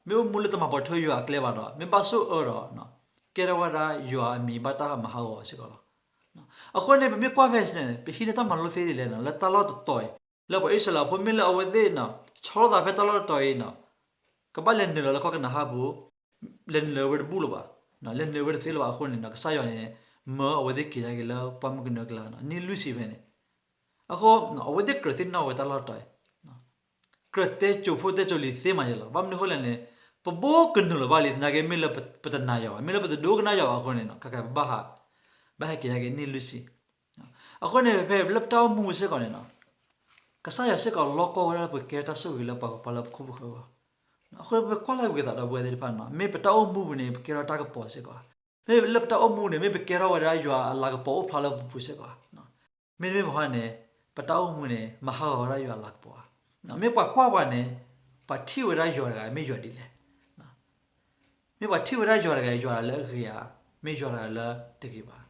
မ့ၢ်အိၣ်မူလၢတမၤပိာ်ထွဲယွၤအကျဲဘၣ်ဒီး မ့ၢ်ဘၣ်ဆိၣ်အၢဒီး ကဲထီၣ်ဝဲဒၣ်ယွၤအမံၤဘၣ်တၢ်မၤဟးဂီၤစ့ၢ်ကီးလီၤ. အဃိန့ၣ် ပမ့ၢ်ကွၢ်ဖဲန့ၣ် ပဟံးန့ၢ်တၢ်မၤလိသ့ဒ်လဲၣ်န့ၣ် လၢတၢ်လီၢ်တတီၤအံၤ လၢပှၤအံၣ်စရ့လးဖိမ့ၢ်လၢအဝဲသ့ၣ်န့ၣ် ဆီၣ်လီၤသးဖဲတၢ်လီၢ်တတီၤအံၤန့ၣ် ကဘၣ်လဲၤနုာ်လီၤလၢကီၢ်ကနၤအၣ်ပူၤ, လဲၤနုာ်လီၤဝဲတဘူၣ်လၢၤဘၣ်, လဲၤနုာ်ဝဲတသ့လၢၤဘၣ်အဃိန့ၣ် ကစၢ်ယွၤန့ၣ် မၢအဝဲသ့ၣ်က့ၤကဒါက့ၤလၢပှၢ်မုၢ်ကနၢကလါန့ၣ် နံၣ်လွံၢ်ဆံဖဲန့ၣ်. အဃိ အဝဲသ့ၣ်ကြၢးသ့ၣ်နီၣ်ဝဲတၢ်လီၢ်တတီၤအံၤ ကြၢးတဲစိၤဖိတဲစိၤလံၤသ့မးယဲလီၤ. ဘၣ်မနုၤအဃိလဲၣ်န့ၣ် ပဘိကနုာ်လီၤဘၣ်လံ သနာ်က့မ့ၢ်လၢပတနာ်ယွၤဘၣ်, မ့ၢ်လၢပတဒိကနၣ်ယွၤဘၣ်အဃိန့ၣ် ခဲကဲပဘၣ်ဟး ဘၣ်ဟဲက့ၤကဒါက့ၤနံၣ်လွံၢ်ဆံ. အဃိန့ၣ် ဖဲလၢပတၢ်အိၣ်မူပူၤစ့ၢ်ကီးန့ၣ် ကစၢ်ယွၤစ့ၢ်ကီးလီၢ်ကီၢ်ဝဲဒၣ်လၢပကဲတၢ်ဆိၣ်ဂ့ၤလၢပှၤကပၤလၢပခိၣ်ပဃၢၤအဂီၢ်. အဃိပကွၢ်လၢ်ကွံာ်သးဒီပုၢ်ဝဲၢ်သ့ၣ်တဖၣ်န့ၣ် မ့ၢ်ပတၢ်အိၣ်မူပူၤန့ၣ် ပကဲထီၣ်တၢ်ကပီၤစ့ၢ်ကီးဧါ, မ့ၢ်လၢပတၢ်အိၣ်မူန့ၣ် မ့ၢ်ပကဲထီၣ်ဝဲဒၣ်ယွၤအလၤကပီၤအိၣ်ဖျါလၢပပူၤစ့ၢ်ကီးဧါ. မ့တမ့ၢ်ဘၣ်န့ၣ် ပတၢ်အိၣ်မူန့ၣ် မၤဟးဂီၤဝဲဒၣ်ယွၤအလၤကပီၤဧါ. မ့ၢ်ပှၤကွၢ်ပှၤန့ၣ် ပှၤထံၣ်ဝဲဒၣ်ယွၤတဂၤမ့ၢ်ယွၤဒ်လဲၣ်. မ့ၢ်ပှၤထံၣ်ဝဲဒၣ်ယွၤတဂၤ ယွၤလၢအဂ့ၤဧါ, မ့ၢ်ယွၤတဂၤလၢတဂ့ၤဘၣ်.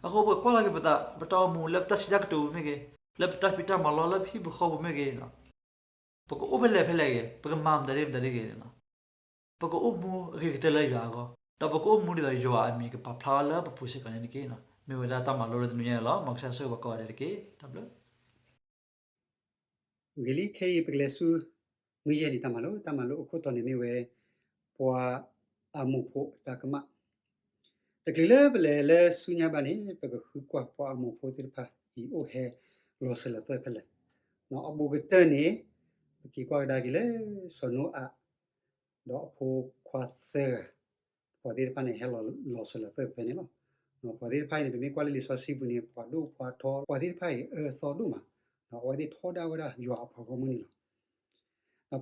အဃိပကွၢ်လၢ်က့ၤပတၢ်အိၣ်မူလၢပတၢ်စံးတၢ်ကတိၤပူၤမ့ၢ်ဂ့ၤ, လၢပတၢ်ဖံးတၢ်မၤလီၢ်လၢပဟံၣ်ပူၤဃီပူၤမ့ၢ်ဂ့ၤ, ပကအိၣ်ဖဲလဲၣ်ဖဲလဲၣ်ဂ့ၤ, ပကမၤမတၤဒ်မတၤဒ်ဂ့ၤန့ၣ် ပကအိၣ်မူအဂ့ၤကတၢၢ်လၢယွၤအဂီၢ်, ဒီးပကအိၣ်မူဒ်သိးယွၤအမံၤကပာ်ဖျါလၢပပူၤစ့ၢ်ကီးန့ၣ်တက့ၢ်. မ့ၢ်ဝဲဒၣ်တၢ်မၤလိလၢတနွံညါန့ၣ်လီၤ. မ်ကစၢ်ဆိၣ်ဂ့ၤပှၤကိးဂၤဒဲးတက့ၢ်. တၢ်ဘျုး ဂ့ၤလံ ခဲအံၤပကလဲၤဆူ မုၢ်ယဲၢ်နံၤတၢ်မၤလိ, တၢ်မၤလိအခိၣ်တီန့ၣ်မ့ၢ်ဝဲ ပှၤအမိၢ်ဖိအတၢ်ကမၣ်. တချုးလၢပလဲၤလၢဆူညါဘၣ်န့ၣ် ပကဃုကွၢ်ပှၤအမိၢ်ဖိသ့ၣ်တဖၣ်အံၤအိၣ်ဟဲလီၤစၢၤလီၤသွဲၣ်ဖဲလဲၣ်. အဘူးကတၢၢ်န့ၣ် ပက့ၤကွၢ်ကဒါက့ၤလၢစီၤနိအၤ ဒီးအဖိခွါသၢဂၤ, ပှၤသ့ၣ်တဖၣ်န့ၣ် ဟဲလီၤစၢၤလီၤသွဲၣ်ဖဲန့ၣ်လီၤ. ပှၤသ့ၣ်တဖၣ်အံၤန့ၣ် ပမ့ၢ်ကွၢ်လၢလံာ်စီဆှံပူၤန့ၣ် ပှၤဒိၣ်ပှၤထီ ပှၤသ့ၣ်တဖၣ်အံၤအၢအသီဒိၣ်မး, အဝဲသ့ၣ်ထီဒါဝဲဒၣ်ယွၤအပှၤဂီၢ်မုၢ်န့ၣ်လီၤ.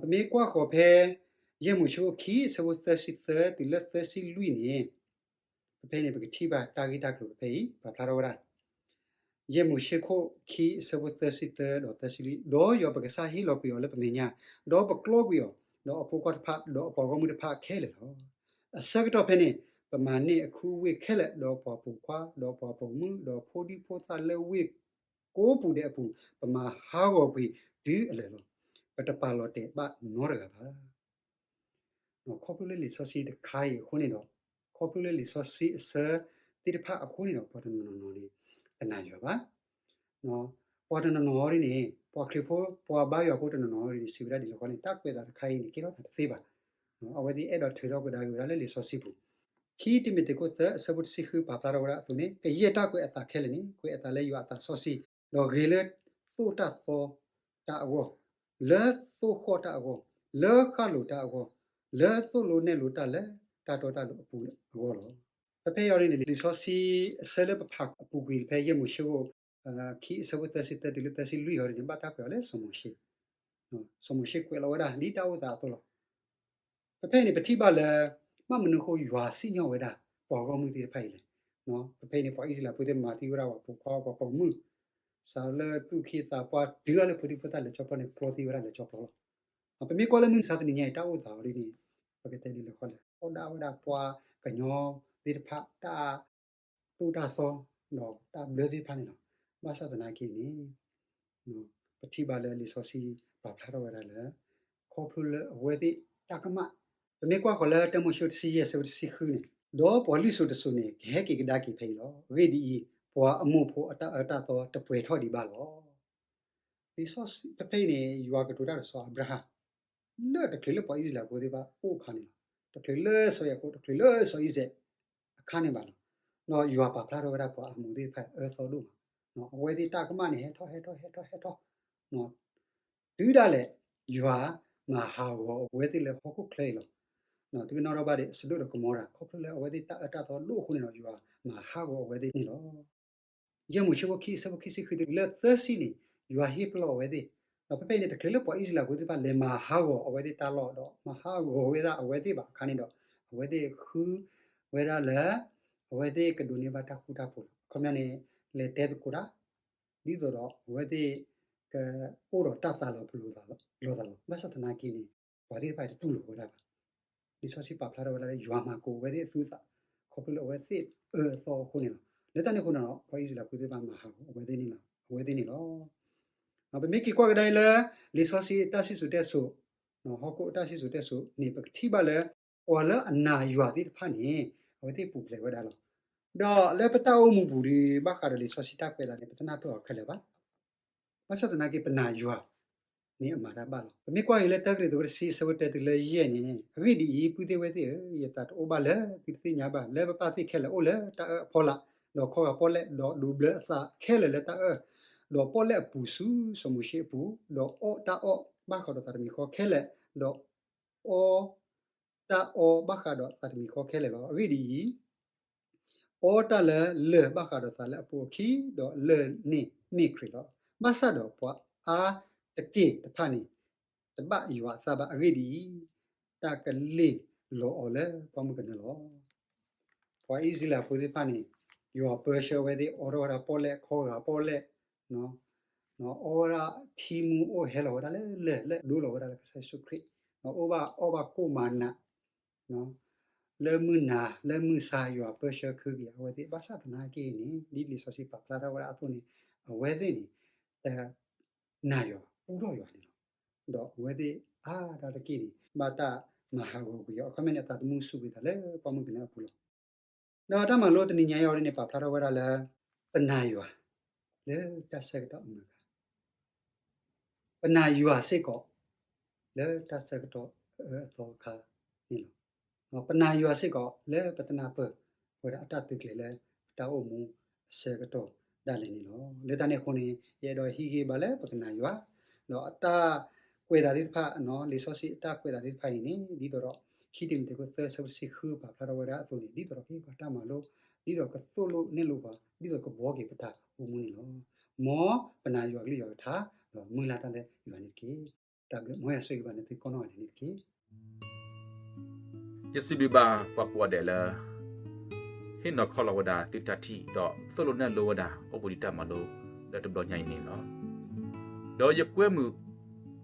ပမ့ၢ်ကွၢ်ဃီၤဖဲ ယဲၢ်မိၤၡ့အခိၣ်ခံ အဆၢဖိသၢဆံသၢတုၤလၢသၢဆံလွံၢ်န့ၣ် ဖဲဖဲန့ၣ် ပကထံၣ်ဘၣ်တၢ်ဂ့ၢ်တၢ်ကျိၤဖဲအံၤ ပာ်ဖျါထီၣ်ဝဲဒၣ် ယဲၢ်မိၤၡ့ခိၣ်ခံ အဆၢဖိသၢဆံသၢဒီးသၢဆံလွံၢ်, ဒီးယွၤပကစၢ်ဟ့ၣ်လီၤကွံာ်အီၤလၢပမဲာ်ညါ, ဒီးပကျီကွံာ်အီၤ, ဒီးအဖိခွါတဖၣ် ဒီးအပှၤဂီၢ်မုၢ်တဖၣ်ခဲလၢာ်လီၤ. အဆၢကတီၢ်ဖဲန့ၣ် ပမၤန့ၢ်အခူအဝ့ၢ်ခဲလၢာ်, ဒီးပှၤပိာ်ခွါ, ဒီးပှၤပိာ်မုၣ်, ဒီးဖိဒံဖိသၣ်လၢဝ့ၢ်ကိးပူၤဒဲးအပူၤ, ပမၤဟးဂီၤကွံာ်တုၤအလၢာ်လီၤ. ပတပာ်လီၤတဲာ်ဘၣ်နီတဂၤဘၣ်. ခီဖျိလၢလံာ်စီဆှံတခါအံၤအဃိန့ၣ်ဒီး, ခီဖျိလၢလံာ်စီဆှံအဆၢသ့ၣ်တဖၣ်အဃိန့ၣ်ဒီး ပှၤတနီၤနီၤန့ၣ် တနာ်ယွၤဘၣ်. ပှၤတနီၤနီၤဒ်န့ၣ် ပှၤခရံာ်ဖိ ပှၤဘါယွၤဖိတနီၤနီၤဒ်န့ၣ် စံးဝဲဒၣ်ဒ်လဲၣ်ဃီန့ၣ် တၢ်ကွဲးအသးတခါအံၤန့ၣ် ကဲထီၣ်သးတသ့ဘၣ်. အဝဲသ့ၣ်အဲၣ်ဒိးထုးထီၣ်ကဒါက့ၤဝဲဒၣ်လၢလံာ်စီဆှံပူၤ, ခံတံၤမသ့းခိၣ်သၢ အဆၢဖိတဆံဃု ပာ်ဖျါထီၣ်ဝဲဒၣ်အသိးန့ၣ် ကယဲၢ်တၢ်ကွဲးအသးခဲလၢာ်န့ၣ် ကွဲးအသးလၢယွၤအသးစီဆှံ, ဒီးဂ့ၤလၢသိၣ်တၢ်သီတၢ်အဂီၢ်, လၢသိၣ်ဃီၣ်တၢ်အဂီၢ်, လၢဃၣ်လိၤတၢ်အဂီၢ်, လၢသိၣ်လိနဲၣ်လိတၢ်လၢတၢ်တီတၢ်လိၤအပူၤအဂီၢ်လီၤ. ဖဲဖဲအံၤန့ၣ် လံာ်စီဆှံအဆၢလၢပဖးအပူၤကွံာ် ဖဲယဲၢ်မိၤၡ့ခိၣ် ခံ အဆၢဖိသၢဆံသၢတုၤလၢသၢဆံလွံၢ်အံၤန့ၣ် ဘၣ်တၢ်ကွဲးအီၤလၢစီၤမိၤၡ့, စီၤမိၤၡ့ကွဲးလီၤဝဲဒၣ်ဒ်တၢ်အိၣ်သးအသိးလီၤ. ဖဲဖဲအံၤန့ၣ် ပထံၣ်ဘၣ်လၢ ဘၣ်မနုၤအဃိယွၤစံၣ်ညီၣ်ဝဲဒၣ် ပှၤဂီၢ်မုၢ်သ့ၣ်တဖၣ်အံၤလဲၣ်. ဖဲဖဲအံၤန့ၣ် ပှၤအံၣ်စရ့လးဖိသ့ၣ်မၤသံဝဲဒၣ်ပှၤပိာ်ခွါ ပှၤပိာ်မုၣ်, စးလၢသူၣ်က့သးပှၢ်တုၤလၢဖိဒံဖိသၣ်လၢကၠီဖျီန့ၣ် ကျီသံဝဲဒၣ်လၢကၠီဖျီလီၤ. ပမ့ၢ်ကွၢ်လၢမုၢ်မဆါတနံၤညါအံၤ တၢ်အိၣ်သးအီၤဒ်န့ၣ် ပကတဲဒ်လဲၣ်ဃီလဲၣ် ထီဒါဝဲဒၣ်ပှၤကညီသ့ၣ်တဖၣ် တၢ်သိၣ်တၢ်သီ ဒီးတၢ်ဘျၢသ့ၣ်တဖၣ်န့ၣ်လီၤ. ဘၣ်ဆၣ်သနာ်က့န့ၣ် ပထံၣ်ဘၣ်လၢလံာ်စီဆှံပာ်ဖျါထီၣ်ဝဲဒၣ်လၢ ခီဖျိလၢအဝဲသ့ၣ်တၢ်ကမၣ်, ပမ့ၢ်ကွၢ်ဃီၤလၢတၢမိၤၡ့တဆံယဲၢ် အဆၢဖိတဆံဃုန့ၣ်, ဒီးပှၤလွံၢ်စိၤတစိၤန့ၣ် ကဟဲက့ၤကဒါက့ၤဖဲအံၤလီၤ. အဂ့ၢ်ဒ်အံၤ, ပှၤအမိၢ်ဖိအတၢ်အၢတၢ်သီတပှဲၤထီၣ်ဒံးဘၣ်လီၤ. လံာ်စီဆှံဖဲဖဲအံၤန့ၣ် ယွၤကတိၤတၢ်ဒီးစီၤအၤဘြၤဟၣ် လၢတချုးလၢပှၤအံၣ်စရ့လးဖိသ့ၣ်တဖၣ်အိၣ်အခါန့ၣ်လီၤ. တချုးလၢစီၤယၤကိာ် တချုးလၢစီၤအံၤစဲးအခါန့ၣ်ဘၣ်လီၤ. ဒီးယွၤပာ်ဖျါထီၣ်ဝဲဒၣ်ပှၤအမိၢ်သ့ၣ်တဖၣ်အၢသီဒိၣ်မး, အဝဲသ့ၣ်တၢ်ကမၣ်န့ၣ် ဟဲထီၣ်ဟဲထီၣ်ဟဲထီၣ်ဟဲထီၣ် တုၤဒၣ်လဲာ် ယွၤမၤဟးဂီၤအဝဲသ့ၣ်လၢဟီၣ်ခိၣ်ချၢအံၤလီၤ. သုကနီၣ်ထီၣ်ဘၣ်ဒံး စဒိၣ်ဒီးကမိရၤ ခီဖျိလၢအဝဲသ့ၣ်တၢ်အၢတၢ်သီဒိၣ်အဃိန့ၣ်ဒီး ယွၤမၤဟးဂီၤအဝဲသ့ၣ်န့ၣ်လီၤ. ယဲၢ်မိၤၡ့ခိၣ်ခံ အဆၢဖိခံဆံဃုတုၤလၢသၢဆံန့ၣ် ယွၤဟ့ၣ်ပလီၢ်အဝဲသ့ၣ်, ဒီးဖဲဖဲအံၤန့ၣ် တချုးလၢပှၤအံၣ်စရ့လးဖိသ့ၣ်တဖၣ်လဲၤမၤဟးဂီၤအဝဲသ့ၣ်တၢ်လီၢ် ဒီးမၤဟးဂီၤဝဲဒၣ်အဝဲသ့ၣ်ဘၣ်အခါန့ၣ်ဒီး အဝဲသ့ၣ်ဃုဝဲဒၣ်လၢ အဝဲသ့ၣ်ကဒိးန့ၢ်ဘၣ်တၢ်ဃူတၢ်ဖိးလီၤ. အခီပညီန့ၣ် လဲၤတဲသကိးတၢ်, ဒ်သိးဒီးအဝဲသ့ၣ်ကအိၣ်ဒီးတၢ်သးလီၤပလိာ်လိာ်သးလီၤ. ဘၣ်ဆၣ်သနာ်က့န့ၣ် ပှၤသ့ၣ်တဖၣ်တတူၢ်လိာ်ဝဲဒၣ်ဘၣ်. လံာ်စီဆှံပာ်ဖျါထီၣ်ဝဲဒၣ်လၢယွၤမၤကိးအဝဲသ့ၣ်အသူအသး ခီဖျိလၢအဝဲသ့ၣ်အၢအသီအဃိန့ၣ်လီၤ. လၢတၢ်န့ၣ်အဃိန့ၣ်ဒီး ပှၤအံၣ်စရ့လးဖိသ့ၣ်တဖၣ်မၤဟးဂီၤအဝဲသ့ၣ်န့ၣ်လီၤ, အဝဲသ့ၣ်န့ၣ်လီၤ. ပမ့ၢ်က့ၤကွၢ်ကဒါအံၤလၢ လံာ်စီဆှံအတၢ်စံၣ်စိၤတဲစိၤ, ဟီၣ်ခိၣ်အတၢ်စံၣ်စိၤတဲစိၤန့ၣ် ပကထံၣ်ဘၣ်လၢ ပှၤလၢအနာ်ယွၤသ့ၣ်တဖၣ်န့ၣ် အဝဲသ့ၣ်ပူၤဖျဲးဝဲဒၣ်လီၤ. ဒီးလၢပတၢ်အိၣ်မူပူၤဒီး ဘၣ်ဃးဒီးလံာ်စီဆှံတၢ်ကွဲးအသးန့ၣ် ပတနၢ်ပၢၢ်အီၤခဲလၢာ်ဘၣ်. ဘၣ်ဆၣ်သနာ်က့ ပနာ်ယွၤန့ၣ်အမၤတၢ်ဘၣ်လီၤ. ပမ့ၢ်ကွၢ်က့ၤလၢတၢကရံၣ်သူးတဆံ အဆၢဖိတၢတုၤလၢယဲၢ်န့ၣ်, အဂ့ၢ်ဒ်အံၤ, ပုၢ်သ့ၣ်ဝဲၢ်သ့ၣ်ဧၢ, ယသးတအိၣ်ဘၣ်လၢသုတသ့ၣ်ညါဘၣ်, လၢပပၢ်သ့ၣ်ခဲလၢာ်အိၣ်လၢတၢ်အၢၣ်အဖီလာ်, ဒီးခီဂာ်ပီၣ်လဲၣ်, ဒီးဒိးဘျၢအသးခဲလၢာ်လၢတၢ်အၢၣ်, ဒီးပီၣ်လဲၣ်အပူၤဆူစီၤမိၤၡ့အပူၤ, ဒီးအီၣ်တၢ်အီၣ်ဘၣ်ဃးဒီးသးတမံၤဃီခဲလၢာ်, ဒီးအီတၢ်အီဘၣ်ဃးဒီးသးတမံၤဃီခဲလၢာ်လီၤ. အဂ့ၢ်ဒ်အံၤ, အီတၢ်လၢလၢၢ်ဘၣ်ဃးဒီးသးလၢအပူၤအခံ, ဒီးလၢၢ်န့ၣ်မ့ၢ်ခရံာ်လီၤ. ဘၣ်ဆၣ်ဒီးပှၤအါတက့ၢ်တဖၣ်န့ၣ် တဘၣ်ယွၤအသးဘၣ်. အဂ့ၢ်ဒ်အံၤ, တၢ်ကလ့ၢ်လီၤအီၤလၢပှၢ်မုၢ်ကနၢလီၤ. ပှၤအံၣ်စရ့လးဖိသ့ၣ်တဖၣ်န့ၣ် ယွၤပၢဆှၢဝဲသ့ၣ် အီထီၣ်ဝဲဒၣ်ပီၣ်လဲၣ်, ခီဂာ်ပီၣ်လဲၣ်, အီဝဲဒၣ်ထံမူအိၣ်ဟဲလီၤဝဲဒၣ်လၢလၢၢ် လၢအဒိလီၤဝဲဒၣ်လၢကစၢ်ယ့ၣ်ၡူးခရံာ်, အိၣ်ဘၣ်အီၣ်ဘၣ်ကိၣ်မၤနး လၢမုၢ်နၤလၢမုၢ်ဆါ ယွၤပၢဆှၢခူကယၤအဝဲသ့ၣ်. ဘၣ်ဆၣ်သနာ်က့န့ၣ် ဒ်လံာ်စီဆှံပာ်ဖျါထီၣ်ဝဲဒၣ်အသိးန့ၣ် အဝဲသ့ၣ်န့ၣ် တနာ်ယွၤ ပူထီၣ်ယွၤန့ၣ်လီၤ. ဒီးအဝဲသ့ၣ်အါဒၣ်တက့ၢ်န့ၣ် ဘၣ်တၢ်မၤဟးဂီၤကွံာ်အီၤ, အခီပညီန့ၣ် အသးသမူစူးကွံာ်အသးလၢပှၢ်မုၢ်ကနၢအပူၤလီၤ. ဒီးတၢ်မၤလိတနံၤညါအံၤဒ်န့ၣ် ပာ်ဖျါထီၣ်ဝဲဒၣ်လၢ ပနာ်ယွၤ လၢတၢ်ဆၢကတီၢ်အမုာ်ဂၤ ပနာ်ယွၤစ့ၢ်ကီး လၢတၢ်ဆၢကတီၢ်အအၢအသီအခါန့ၣ်လီၤ. ပနာ်ယွၤစ့ၢ်ကီး လၢပတနၢ်ပၢၢ်ဝဲဒၣ်အတၢ်သုးကျဲၤလၢ ပတၢ်အိၣ်မူအဆၢကတီၢ်ဒၣ်လဲာ်န့ၣ်လီၤ. လၢတၢ်န့ၣ်အဃိန့ၣ် ယအဲၣ်ဒိးဟ့ၣ်ဂံၢ်ဘါလၢပကနာ်ယွၤ ဒီးအတၢ်ကွဲးသးသ့ၣ်တဖၣ်, လံာ်စီဆှံအတၢ်ကွဲးသးသ့ၣ်တဖၣ်အံၤန့ၣ် ဒ်သိးဒီး ခံတံၤမသ့း သၢဆၢဖိတဆံဃု ပာ်ဖျါထီၣ်ဝဲဒၣ်အသိးန့ၣ် ဒ်သိးဒီးကဟ့ၣ်ပှၤတၢ်မၤလိ, ဒ်သိးကသိၣ်လိနဲၣ်လိပှၤ, ဒ်သိးကဘှီက့ၤပတၢ်အိၣ်မူန့ၣ်လီၤ. မ်ပနာ်ယွၤကလုၢ်ယွၤကထါ, ဒီးမုၢ်လၢ်တၢ်လၢယွၤန့ၣ်တက့ၢ်. တၢ်ဘျုး, မ်ယွၤဆိၣ်ဂ့ၤဘၣ်နသုကိးနီၢ်ဂၤဒဲးန့ၣ်တက့ၢ်. ယစံးဘျုးဘၣ်ပှၤကိးဂၤဒဲးလၢ ဟ့ၣ်နီၤခီလီၤဝဲဒၣ်သုတၢ်ထံၣ် ဒီးသိၣ်လိနဲၣ်လိဝဲဒၣ် အိၣ်ဘှံးနံၤတၢ်မၤလိလၢတဘျီညါအံၤန့ၣ်လီၤ. ဒီးယကွဲမုာ်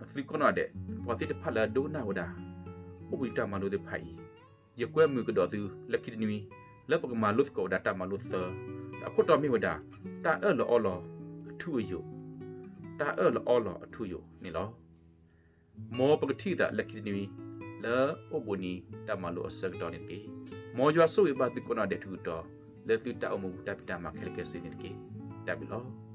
သုကိးနီၢ်ဂၤဒဲး, ပှၤသ့ၣ်တဖၣ်လၢအဒိကနၣ်ဝဲဒၣ် အိၣ်ဘှံးနံၤတၢ်မၤလိသ့ၣ်တဖၣ်အံၤ, ယကွဲမုာ်ကဒီးသုလၢခံတနွံ လၢပကမၤလိသကိးဝဲဒၣ်တၢ်မၤလိသၢ, ဒီးအခိၣ်တီမ့ၢ်ဝဲဒၣ် တၢ်အၢၣ်လီၤအီလီၤအထူအယိာ်, တၢ်အၢၣ်လီၤအီလီၤအထူအယိာ်န့ၣ်လီၤ. မ်ပကထံၣ်သးလၢခံတနွံ လၢအိၣ်ဘှံးနံၤတၢ်မၤလိအဆၢကတီၢ်န့ၣ်တက့ၢ်. မ်ယွၤဆိၣ်ဂ့ၤဘၣ်သုကိးနီၢ်ဂၤဒဲးထူးထူးတီၤတီၤ လၢသုတၢ်အိၣ်မူပူၤတၢ်ဖံးတၢ်မၤခဲလၢာ်ခဲဆ့န့ၣ်တက့ၢ်. တၢ်ဘျုးလီၤ.